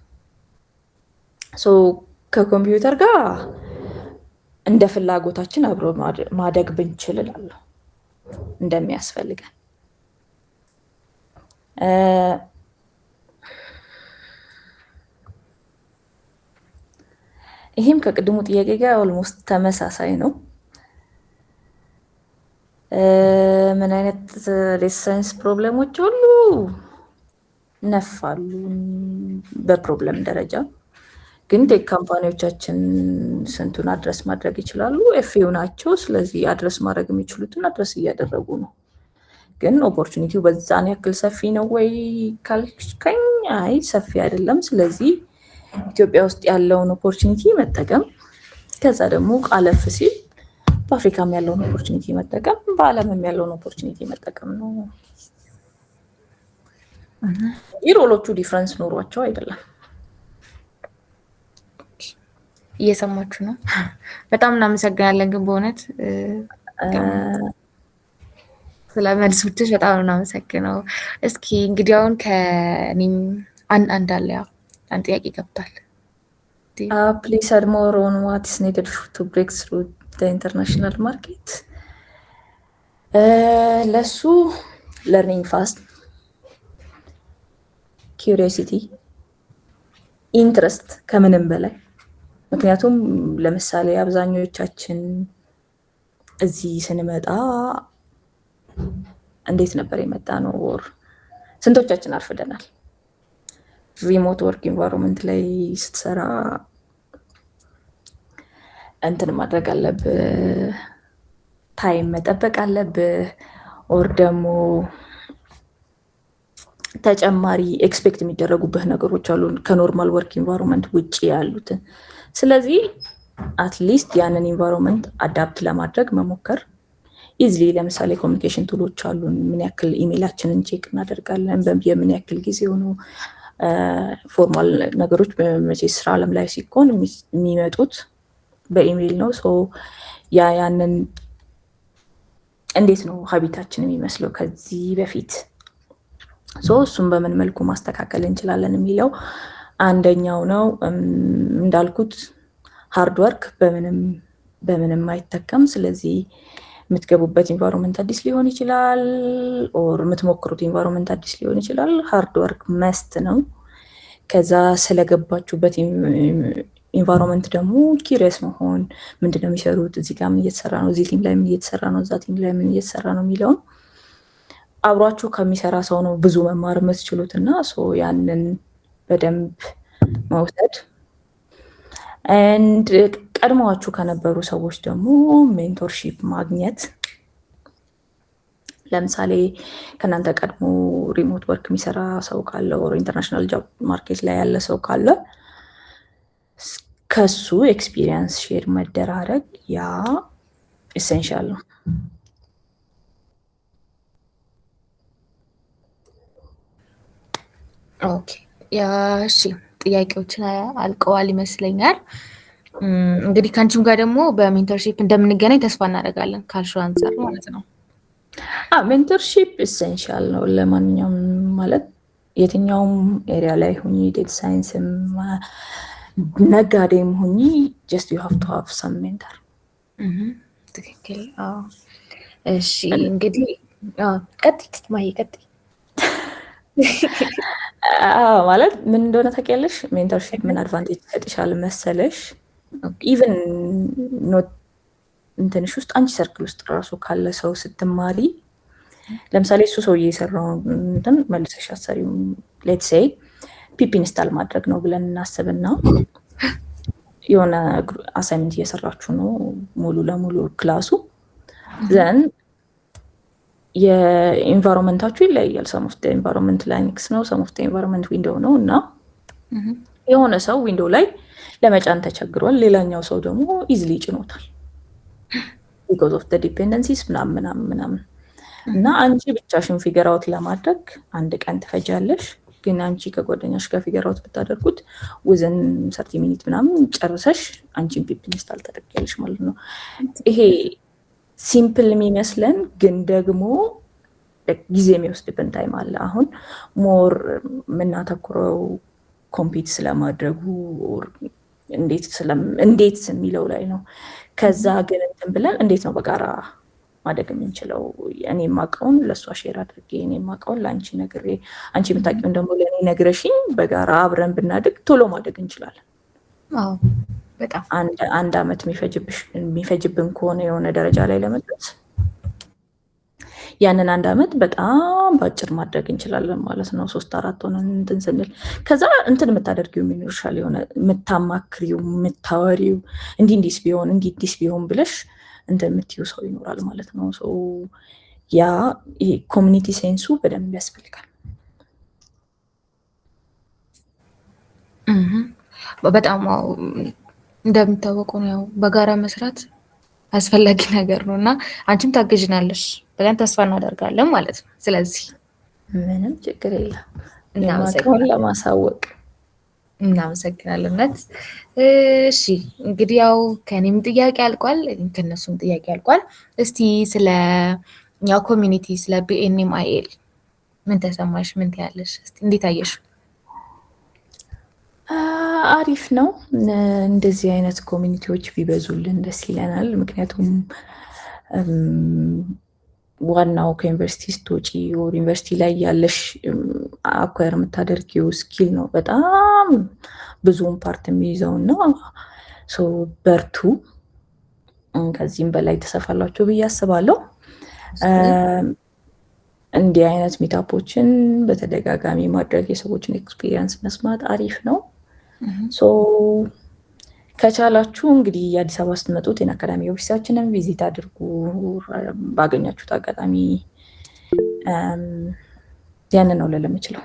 So ከኮምፒውተር ጋር እንደ ፍላጎታችን አብሮ ማደግ ብንችል እላለሁ እንደሚያስፈልገን። ይህም ከቅድሙ ጥያቄ ጋር almost ተመሳሳይ ነው። ምን አይነት data science problem ኦች ሁሉ ነፍ አሉ በ problem ደረጃ፣ ግን tech company ዎቻችን ስንቱን address ማድረግ ይችላሉ? A few ናቸው። ስለዚህ address ማድረግ የሚችሉትን address እያደረጉ ነው። ግን opportunity ው በዛን ያክል ሰፊ ነው ወይ ካልከኝ፣ አይ ሰፊ አይደለም። ስለዚህ ኢትዮጵያ ውስጥ ያለውን opportunity መጠቀም፣ ከዛ ደግሞ አለፍ ሲል በአፍሪካም ያለውን opportunity መጠቀም፣ በዓለምም ያለውን opportunity መጠቀም ነው። ይህ role ኦቹ difference ኖሯቸው አይደለም። እየሰማችሁ ነው። በጣም እናመሰግናለን። ግን በእውነት ስለ መልሶችሽ በጣም ነው እናመሰግነው። እስኪ እንግዲህ አሁን ከእኔም አንድ አንድ አለ፣ ያው አንድ ጥያቄ ገብቷል። Please add more on what is needed to break through international market። ለሱ learning fast፣ curiosity፣ interest ከምንም በላይ። ምክንያቱም ለምሳሌ አብዛኞቻችን እዚህ ስንመጣ እንዴት ነበር የመጣነው? Or ስንቶቻችን አርፍደናል? Remote work environment ላይ ስትሰራ እንትን ማድረግ አለብህ፣ time መጠበቅ አለብህ፣ or ደግሞ ተጨማሪ expect የሚደረጉብህ ነገሮች አሉ ከ normal work environment ውጭ ያሉትን። ስለዚህ at least ያንን environment adapt ለማድረግ መሞከር easily። ለምሳሌ communication tool ኦች አሉን። ምን ያክል email ኣችንን check እናደርጋለን? የምን ያክል ጊዜ ሆኖ formal ነገሮች መቼ ስራ አለም ላይ ሲኮን የሚመጡት በኢሜይል ነው። So ያንን እንዴት ነው habit ኣችን የሚመስለው ከዚህ በፊት፣ so እሱን በምን መልኩ ማስተካከል እንችላለን የሚለው አንደኛው ነው። እንዳልኩት hard work በምንም በምንም አይተካም። ስለዚህ የምትገቡበት environment አዲስ ሊሆን ይችላል፣ or የምትሞክሩት environment አዲስ ሊሆን ይችላል። Hard work must ነው። ከዛ ስለገባችሁበት environment ደግሞ curious መሆን፣ ምንድነው የሚሰሩት፣ እዚህ ጋር ምን እየተሰራ ነው፣ እዚህ team ላይ ምን እየተሰራ ነው፣ እዛ team ላይ ምን እየተሰራ ነው የሚለውን አብሯችሁ ከሚሰራ ሰው ነው ብዙ መማር የምትችሉት። እና ያንን በደንብ መውሰድ and ቀድመዋችሁ ከነበሩ ሰዎች ደግሞ mentorship ማግኘት። ለምሳሌ ከእናንተ ቀድሞ remote work የሚሰራ ሰው ካለ or international job market ላይ ያለ ሰው ካለ ከሱ experience share መደራረግ ያ essential ነው። Okay፣ እሺ፣ ጥያቄዎችን አልቀዋል ይመስለኛል። እንግዲህ ከአንቺም ጋር ደግሞ በ mentorship እንደምንገናኝ ተስፋ እናደርጋለን ካልሽው አንጻር ማለት ነው። Mentorship essential ነው ለማንኛውም፣ ማለት የትኛውም area ላይ ሁኚ፣ data science ም ነጋዴም ሁኚ፣ just you have to have some mentor። ትክክል። እሺ፣ እንግዲህ ቀጥይ ማሂ፣ ቀጥይ። ማለት ምን እንደሆነ ታውቂያለሽ? Mentorship ምን advantage ይሰጥሻል መሰለሽ? Even not እንትንሽ ውስጥ፣ አንቺ circle ውስጥ ራሱ ካለ ሰው ስትማሪ፣ ለምሳሌ እሱ ሰውዬ የሰራውን እንትን መልሰሽ አሰሪው፣ let's say pip install ማድረግ ነው ብለን እናስብና የሆነ assignment እየሰራችሁ ነው ሙሉ ለሙሉ class ኡ፣ then የ environment ኣችሁ ይለያያል። Some of environment Linux ነው፣ some of environment Window ነው። እና የሆነ ሰው Window ላይ ለመጫን ተቸግሯል፣ ሌላኛው ሰው ደግሞ easily ጭኖታል because of dependencies ምናምን ምናምን ምናምን። እና አንቺ ብቻሽን figure out ለማድረግ አንድ ቀን ትፈጃለሽ። ግን አንቺ ከጓደኛሽ ጋር figure out ብታደርጉት within 30 minute ምናምን ጨርሰሽ አንቺን pip install ታደርጊያለሽ ማለት ነው። ይሄ simple የሚመስለን ግን ደግሞ ጊዜ የሚወስድብን time አለ። አሁን more የምናተኩረው compete ስለማድረጉ እንዴት የሚለው ላይ ነው። ከዛ ግን እንትን ብለን እንዴት ነው በጋራ ማደግ የምንችለው? እኔ የማውቀውን ለእሷ share አድርጌ፣ እኔ የማውቀውን ለአንቺ ነግሬ፣ አንቺ የምታውቂውን ደግሞ ለእኔ ነግረሽኝ በጋራ አብረን ብናድግ ቶሎ ማደግ እንችላለን። በጣም። አንድ አመት የሚፈጅብን ከሆነ የሆነ ደረጃ ላይ ለመድረስ ያንን አንድ አመት በጣም በአጭር ማድረግ እንችላለን ማለት ነው። ሶስት አራት ሆነን እንትን ስንል ከዛ እንትን የምታደርጊው የሚኖርሻል፣ የሆነ የምታማክሪው፣ የምታወሪው፣ እንዲህ እንዲስ ቢሆን፣ እንዲህ እንዲስ ቢሆን ብለሽ እንትን የምትይው ሰው ይኖራል ማለት ነው። ያ ይሄ community sense ኡ በደንብ ያስፈልጋል። በጣም እንደሚታወቀው ነው፣ ያው በጋራ መስራት አስፈላጊ ነገር ነው እና አንቺም ታግዥናለሽ ብለን ተስፋ እናደርጋለን ማለት ነው። ስለዚህ ምንም ችግር የለም። የማውቀውን ለማሳወቅ። እናመሰግናለን። እሺ፣ እንግዲህ ያው ከኔም ጥያቄ አልቋል፣ ከነሱም ጥያቄ አልቋል። እስቲ ስለ እኛው community፣ ስለ BNMIL ምን ተሰማሽ? ምን ትያለሽ? እስቲ እንዴት አየሽ? አሪፍ ነው። እንደዚህ አይነት community ዎች ቢበዙልን ደስ ይለናል። ምክንያቱም ዋናው ከዩኒቨርሲቲ ስትወጪ ዩኒቨርሲቲ ላይ ያለሽ acquire የምታደርጊው skill ነው በጣም ብዙውን part የሚይዘው። እና በርቱ፣ ከዚህም በላይ ትሰፋላችሁ ብዬ አስባለሁ። እንዲህ አይነት meetup ኦችን በተደጋጋሚ ማድረግ፣ የሰዎችን experience መስማት አሪፍ ነው። So ከቻላችሁ እንግዲህ የአዲስ አበባ ስትመጡ 10 Academy office ኣችንን visit አድርጉ። ባገኛችሁት አጋጣሚ ያንን ነው ልል የምችለው።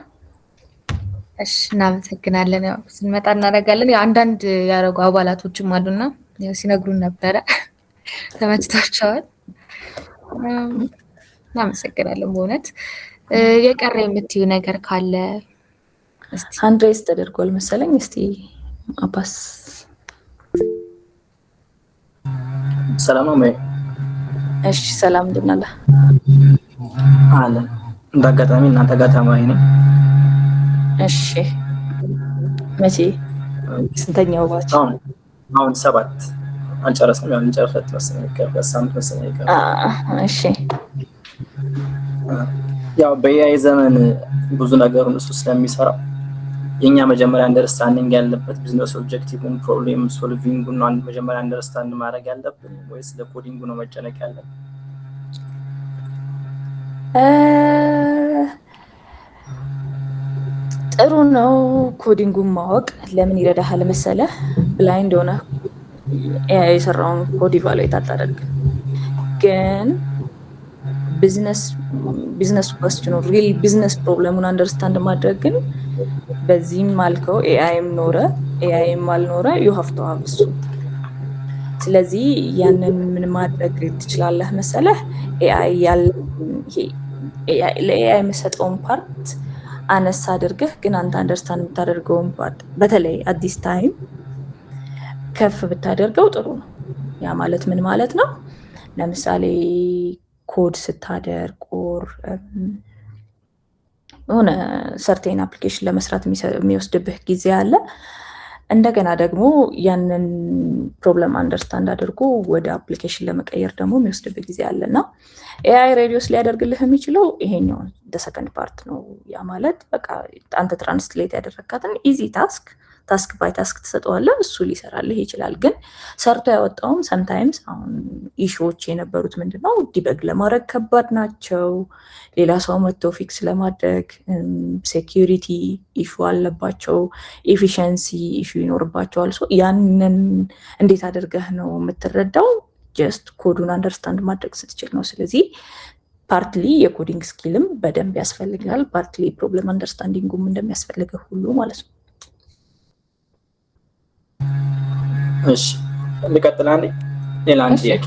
እሺ፣ እናመሰግናለን። ያው ስንመጣ እናደርጋለን። ያው አንዳንድ ያደረጉ አባላቶችም አሉና ያው ሲነግሩን ነበረ፣ ተመችቷቸዋል። እናመሰግናለን በእውነት። የቀረ የምትዩ ነገር ካለ እስቲ። Hand raise ተደርጓል መሰለኝ። እስቲ አባስ። ሰላም ነው ወይ? እሺ፣ ሰላም፣ እንደምን አለ? አለን። እንደ አጋጣሚ እናንተ ጋር ተማሪ ነኝ። እሺ፣ መቼ፣ ስንተኛው batch? አሁን 7 አልጨረስንም። ያው ልንጨርስ 2 መሰለኝ የቀረው፣ 2 ሳምንት መሰለኝ የቀረው። እሺ። ያው በ AI ዘመን ብዙ ነገሩን እሱ ስለሚሰራው የኛ መጀመሪያ understanding ያለበት business objective ን problem solving ኡን ነው መጀመሪያ understand ማድረግ ያለብን ወይስ ለ coding ኡ ነው መጨነቅ ያለብን? ጥሩ ነው coding ኡን ማወቅ። ለምን ይረዳሃል መሰለህ? Blind ሆነህ AI የሰራውን code evaluate አታደርግም። ግን business question ኑ፣ real business problem ኡን understand ማድረግ ግን በዚህም አልከው AI ም ኖረ AI ም አልኖረ you have to have እሱ። ስለዚህ ያንን ምን ማድረግ ትችላለህ መሰለህ? AI ያለ ለ AI የምሰጠውን part አነስ አድርገህ ግን አንተ understand የምታደርገውን part በተለይ at this time ከፍ ብታደርገው ጥሩ ነው። ያ ማለት ምን ማለት ነው? ለምሳሌ ኮድ ስታደርግ or የሆነ certain application ለመስራት የሚወስድብህ ጊዜ አለ። እንደገና ደግሞ ያንን problem understand አድርጎ ወደ application ለመቀየር ደግሞ የሚወስድብህ ጊዜ አለ። እና AI reduce ሊያደርግልህ የሚችለው ይሄኛውን second part ነው። ያ ማለት በቃ አንተ translate ያደረግካትን easy task፣ task by task ትሰጠዋለህ፣ እሱ ሊሰራልህ ይችላል። ግን ሰርቶ ያወጣውም sometimes አሁን issue ዎች የነበሩት ምንድነው፣ debug ለማድረግ ከባድ ናቸው። ሌላ ሰው መጥቶ fix ለማድረግ security issue አለባቸው፣ efficiency issue ይኖርባቸዋል። ያንን እንዴት አድርገህ ነው የምትረዳው? Just code ኡን understand ማድረግ ስትችል ነው። ስለዚህ partly የ coding skill ም በደንብ ያስፈልጋል። Partly problem understanding ኡም እንደሚያስፈልግህ ሁሉ ማለት ነው። እሺ፣ ልቀጥል። አንዴ ሌላ አንድ ጥያቄ፣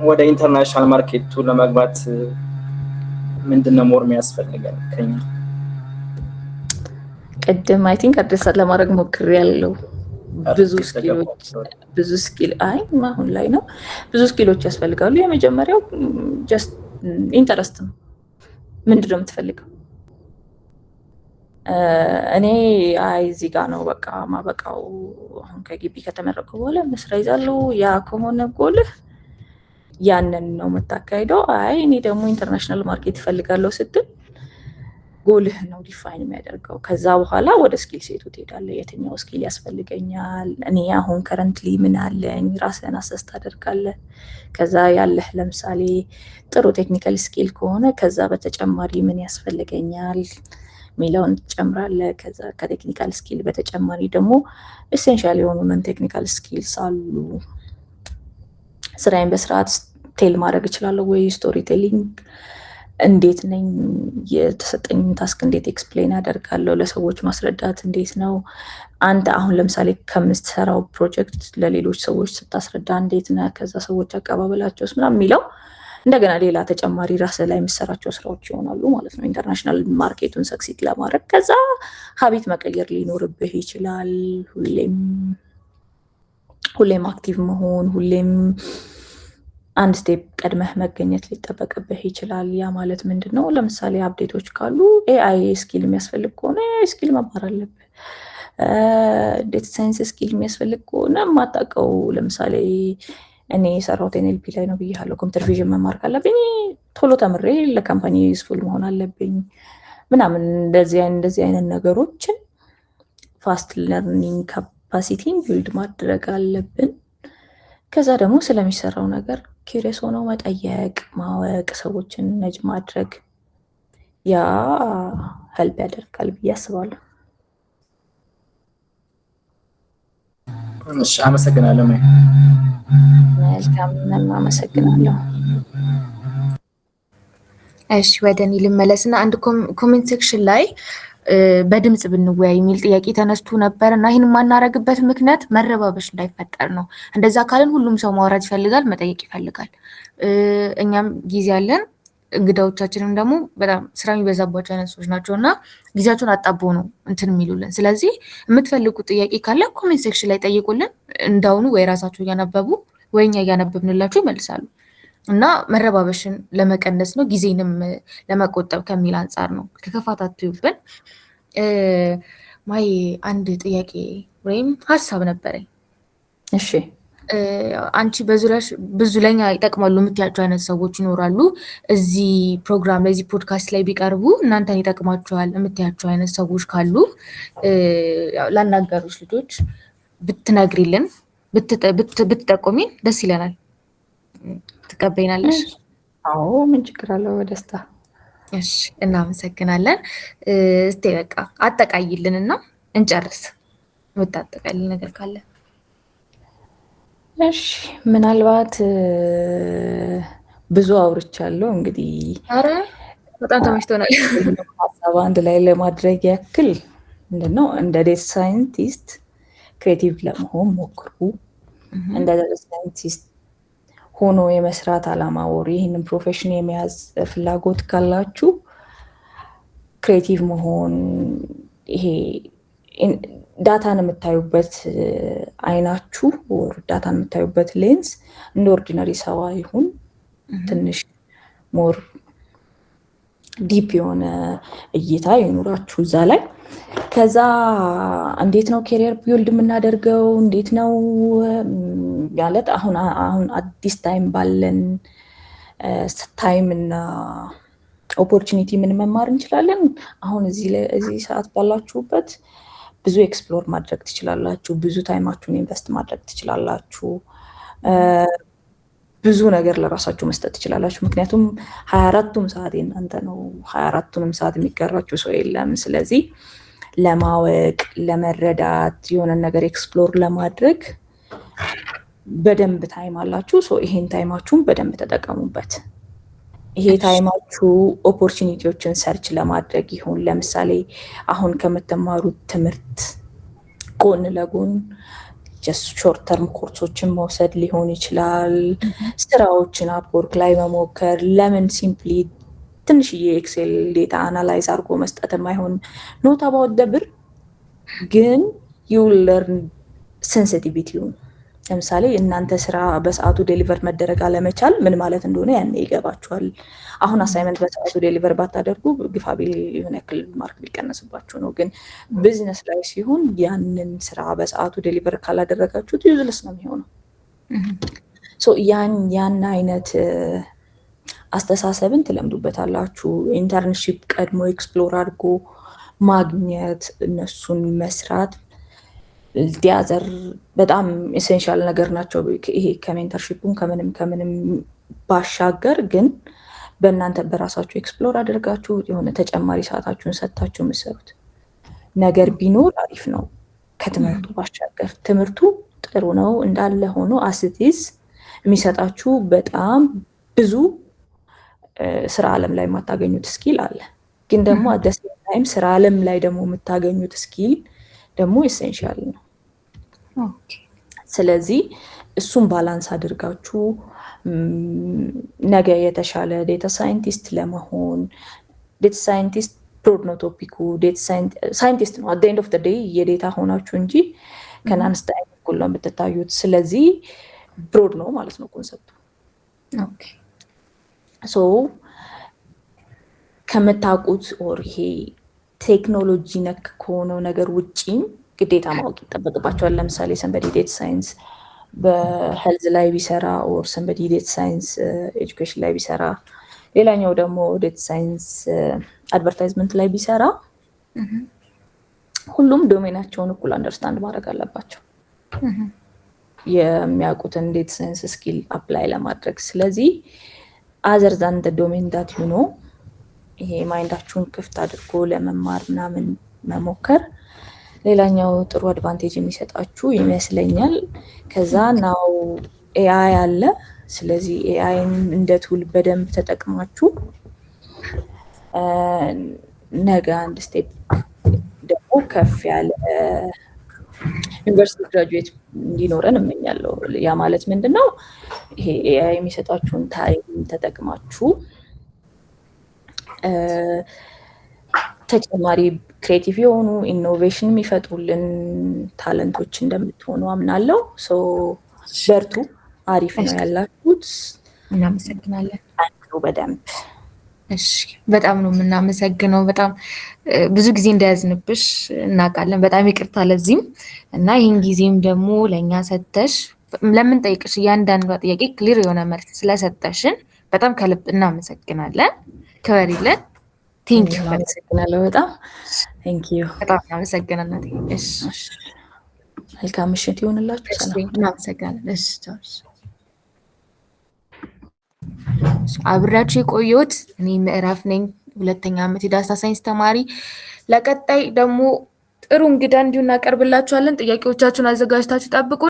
ወደ international market ኡ ለመግባት ምንድን ነው more የሚያስፈልገን ከኛ? ቅድም I think address ለማድረግ ሞክሬያለሁ። ብዙ skill ኦች፣ ብዙ skill፣ አይ አሁን ላይ ነው፣ ብዙ skill ኦች ያስፈልጋሉ። የመጀመሪያው just interest ነው። ምንድን ነው የምትፈልገው? እኔ አይ እዚህ ጋ ነው በቃ ማበቃው፣ አሁን ከግቢ ከተመረቅኩ በኋላ ስራ ይዛለሁ። ያ ከሆነ ጎልህ ያንን ነው የምታካሂደው። አይ እኔ ደግሞ international market እፈልጋለሁ ስትል ጎልህ ነው define የሚያደርገው። ከዛ በኋላ ወደ skill set ኡ ትሄዳለህ። የትኛው skill ያስፈልገኛል፣ እኔ አሁን currently ምን አለኝ፣ ራስህን assess ታደርጋለህ። ከዛ ያለህ ለምሳሌ ጥሩ technical skill ከሆነ ከዛ በተጨማሪ ምን ያስፈልገኛል የሚለውን ትጨምራለህ። ከዛ ከ technical skill በተጨማሪ ደግሞ essential የሆኑ non technical skills አሉ። ስራዬን በስርዓት tell ማድረግ እችላለሁ ወይ? Storytelling እንዴት ነኝ? የተሰጠኝን task እንዴት explain አደርጋለሁ? ለሰዎች ማስረዳት እንዴት ነው? አንተ አሁን ለምሳሌ ከምትሰራው ፕሮጀክት ለሌሎች ሰዎች ስታስረዳ እንዴት ነህ? ከዛ ሰዎች አቀባበላቸውስ ምናምን የሚለው እንደገና ሌላ ተጨማሪ ራስህ ላይ የምትሰራቸው ስራዎች ይሆናሉ ማለት ነው። International market ኡን succeed ለማድረግ ከዛ habit መቀየር ሊኖርብህ ይችላል። ሁሌም ሁሌም active መሆን፣ ሁሌም አንድ step ቀድመህ መገኘት ሊጠበቅብህ ይችላል። ያ ማለት ምንድን ነው? ለምሳሌ update ኦች ካሉ AI skill የሚያስፈልግ ከሆነ AI skill መማር አለብህ። Data science skill የሚያስፈልግ ከሆነ የማታውቀው ለምሳሌ እኔ የሰራሁት NLP ላይ ነው ብያለሁ። Computer vision መማር ካለብኝ ቶሎ ተምሬ ለ company useful መሆን አለብኝ ምናምን፣ እንደዚህ አይነት ነገሮችን fast learning capacity ን build ማድረግ አለብን። ከዛ ደግሞ ስለሚሰራው ነገር curious ሆነው መጠየቅ፣ ማወቅ፣ ሰዎችን nudge ማድረግ፣ ያ help ያደርጋል ብዬ አስባለሁ። እሺ፣ አመሰግናለሁ። መልካም፣ አመሰግናለሁ። እሺ፣ ወደ እኔ ልመለስ እና አንድ comment section ላይ በድምፅ ብንወያይ የሚል ጥያቄ ተነስቶ ነበር እና ይህን የማናረግበት ምክንያት መረባበሽ እንዳይፈጠር ነው። እንደዛ ካልን ሁሉም ሰው ማውራት ይፈልጋል፣ መጠየቅ ይፈልጋል። እኛም ጊዜ አለን፣ እንግዳዎቻችንም ደግሞ በጣም ስራ የሚበዛባቸው አይነት ሰዎች ናቸው እና ጊዜያቸውን አጣበው ነው እንትን የሚሉልን። ስለዚህ የምትፈልጉት ጥያቄ ካለ comment section ላይ ጠይቁልን። እንዳሁኑ ወይ ራሳቸው እያነበቡ ወይ እኛ እያነበብንላቸው ይመልሳሉ። እና መረባበሽን ለመቀነስ ነው፣ ጊዜንም ለመቆጠብ ከሚል አንጻር ነው። ከክፋት አትዩብን። ማይ፣ አንድ ጥያቄ ወይም ሀሳብ ነበረኝ። እሺ። አንቺ በዙሪያሽ ብዙ ለኛ ይጠቅማሉ የምትያቸው አይነት ሰዎች ይኖራሉ። እዚህ ፕሮግራም ላይ፣ እዚህ ፖድካስት ላይ ቢቀርቡ እናንተን ይጠቅማቸዋል የምትያቸው አይነት ሰዎች ካሉ ላናገሩሽ ልጆች ብትነግሪልን፣ ብትጠቁሚን ደስ ይለናል። ትቀበይናለሽ? አዎ፣ ምን ችግር አለው? በደስታ። እሺ፣ እናመሰግናለን። እስቲ በቃ አጠቃይልንና እንጨርስ። የምታጠቃልል ነገር ካለ። እሺ፣ ምናልባት ብዙ አውርቻለሁ እንግዲህ። ኧረ በጣም ተመችቶናል። ሀሳብ አንድ ላይ ለማድረግ ያክል ምንድነው፣ እንደ data scientist creative ለመሆን ሞክሩ። እንደ data scientist ሆኖ የመስራት አላማ or ይህንን profession የመያዝ ፍላጎት ካላችሁ creative መሆን፣ ይሄ data ን የምታዩበት አይናችሁ or data ን የምታዩበት ሌንስ እንደ ordinary ሰው አይሁን። ትንሽ more deep የሆነ እይታ ይኑራችሁ እዛ ላይ። ከዛ እንዴት ነው career build የምናደርገው? እንዴት ነው ማለት አሁን አዲስ time ባለን time እና opportunity ምን መማር እንችላለን? አሁን እዚህ ሰዓት ባላችሁበት ብዙ explore ማድረግ ትችላላችሁ። ብዙ time ኣችሁን invest ማድረግ ትችላላችሁ። ብዙ ነገር ለራሳችሁ መስጠት ትችላላችሁ። ምክንያቱም 24ቱም ሰዓት የእናንተ ነው። 24ቱንም ሰዓት የሚጋራችሁ ሰው የለም። ስለዚህ ለማወቅ፣ ለመረዳት፣ የሆነ ነገር explore ለማድረግ በደንብ time አላችሁ። So ይሄን time ኣችሁን በደንብ ተጠቀሙበት። ይሄ time ኣችሁ opportunity ዎችን search ለማድረግ ይሁን። ለምሳሌ አሁን ከምትማሩት ትምህርት ጎን ለጎን just short term ኮርሶችን መውሰድ ሊሆን ይችላል። ስራዎችን Upwork ላይ መሞከር፣ ለምን simply ትንሽዬ Excel data analyze አድርጎ መስጠት የማይሆን፣ not about the ብር ግን you learn sensitivity ውን። ለምሳሌ እናንተ ስራ በሰዓቱ deliver መደረግ አለመቻል ምን ማለት እንደሆነ ያኔ ይገባችኋል። አሁን assignment በሰዓቱ deliver ባታደርጉ ግፋቢል የሆነ ያክል mark ሊቀነስባችሁ ነው። ግን ቢዝነስ ላይ ሲሆን ያንን ስራ በሰዓቱ deliver ካላደረጋችሁት useless ነው የሚሆነው። ያን አይነት አስተሳሰብን ትለምዱበታላችሁ። Internship ቀድሞ explore አድርጎ ማግኘት፣ እነሱን መስራት the other በጣም essential ነገር ናቸው። ይሄ ከ mentorship ኡም ከምንም ከምንም ባሻገር ግን በእናንተ በራሳችሁ explore አድርጋችሁ የሆነ ተጨማሪ ሰዓታችሁን ሰጥታችሁ የምትሰሩት ነገር ቢኖር አሪፍ ነው። ከትምህርቱ ባሻገር ትምህርቱ ጥሩ ነው እንዳለ ሆኖ as it is የሚሰጣችሁ በጣም ብዙ ስራ ዓለም ላይ የማታገኙት skill አለ። ግን ደግሞ at the same time ስራ ዓለም ላይ ደግሞ የምታገኙት skill ደግሞ essential ነው። ስለዚህ እሱን balance አድርጋችሁ ነገ የተሻለ data scientist ለመሆን፣ data scientist broad ነው topic ኩ። Scientist ነው at end of day፣ የ data ሆናችሁ እንጂ ከአንስታይን እኩል ነው የምትታዩት። ስለዚህ broad ነው ማለት ነው concept ኡ። So ከምታውቁት or ይሄ ቴክኖሎጂ ነክ ከሆነው ነገር ውጪም ግዴታ ማወቅ ይጠበቅባቸዋል። ለምሳሌ somebody data science በ health ላይ ቢሰራ or somebody data science education ላይ ቢሰራ፣ ሌላኛው ደግሞ data science advertisement ላይ ቢሰራ ሁሉም domain ኣቸውን እኩል understand ማድረግ አለባቸው የሚያውቁትን data science skill apply ለማድረግ። ስለዚህ other than domain that ይሄ mind ኣችሁን ክፍት አድርጎ ለመማር ምናምን መሞከር ሌላኛው ጥሩ advantage የሚሰጣችሁ ይመስለኛል። ከዛ now AI አለ። ስለዚህ AI ን እንደ tool በደንብ ተጠቅማችሁ ነገ አንድ step ደግሞ ከፍ ያለ university graduate እንዲኖረን እመኛለሁ። ያ ማለት ምንድን ነው? ይሄ AI የሚሰጣችሁን time ተጠቅማችሁ ተጨማሪ creative የሆኑ innovation የሚፈጥሩልን talent ኦች እንደምትሆኑ አምናለሁ። So በርቱ፣ አሪፍ ነው ያላችሁት። እናመሰግናለን። ጠንክሩ በደንብ። እሺ፣ በጣም ነው የምናመሰግነው። በጣም ብዙ ጊዜ እንደያዝንብሽ እናውቃለን። በጣም ይቅርታ ለዚህም እና ይህን ጊዜም ደግሞ ለእኛ ሰተሽ ለምንጠይቅሽ እያንዳንዷ ጥያቄ clear የሆነ መልስ ስለሰጠሽን በጣም ከልብ እናመሰግናለን። ክበሪልን። Thank you። አመሰግናለሁ በጣም፣ thank you። በጣም እናመሰግናለን። እሺ። መልካም ምሽት ይሆንላችሁ። ሰላም። እናመሰግናለን። እሺ፣ ቻው። አብሬያችሁ የቆየሁት እኔ ምዕራፍ ነኝ፣ ሁለተኛ ዓመት የ data science ተማሪ። ለቀጣይ ደግሞ ጥሩ እንግዳ እንዲሁ እናቀርብላችኋለን። ጥያቄዎቻችሁን አዘጋጅታችሁ ጠብቁ።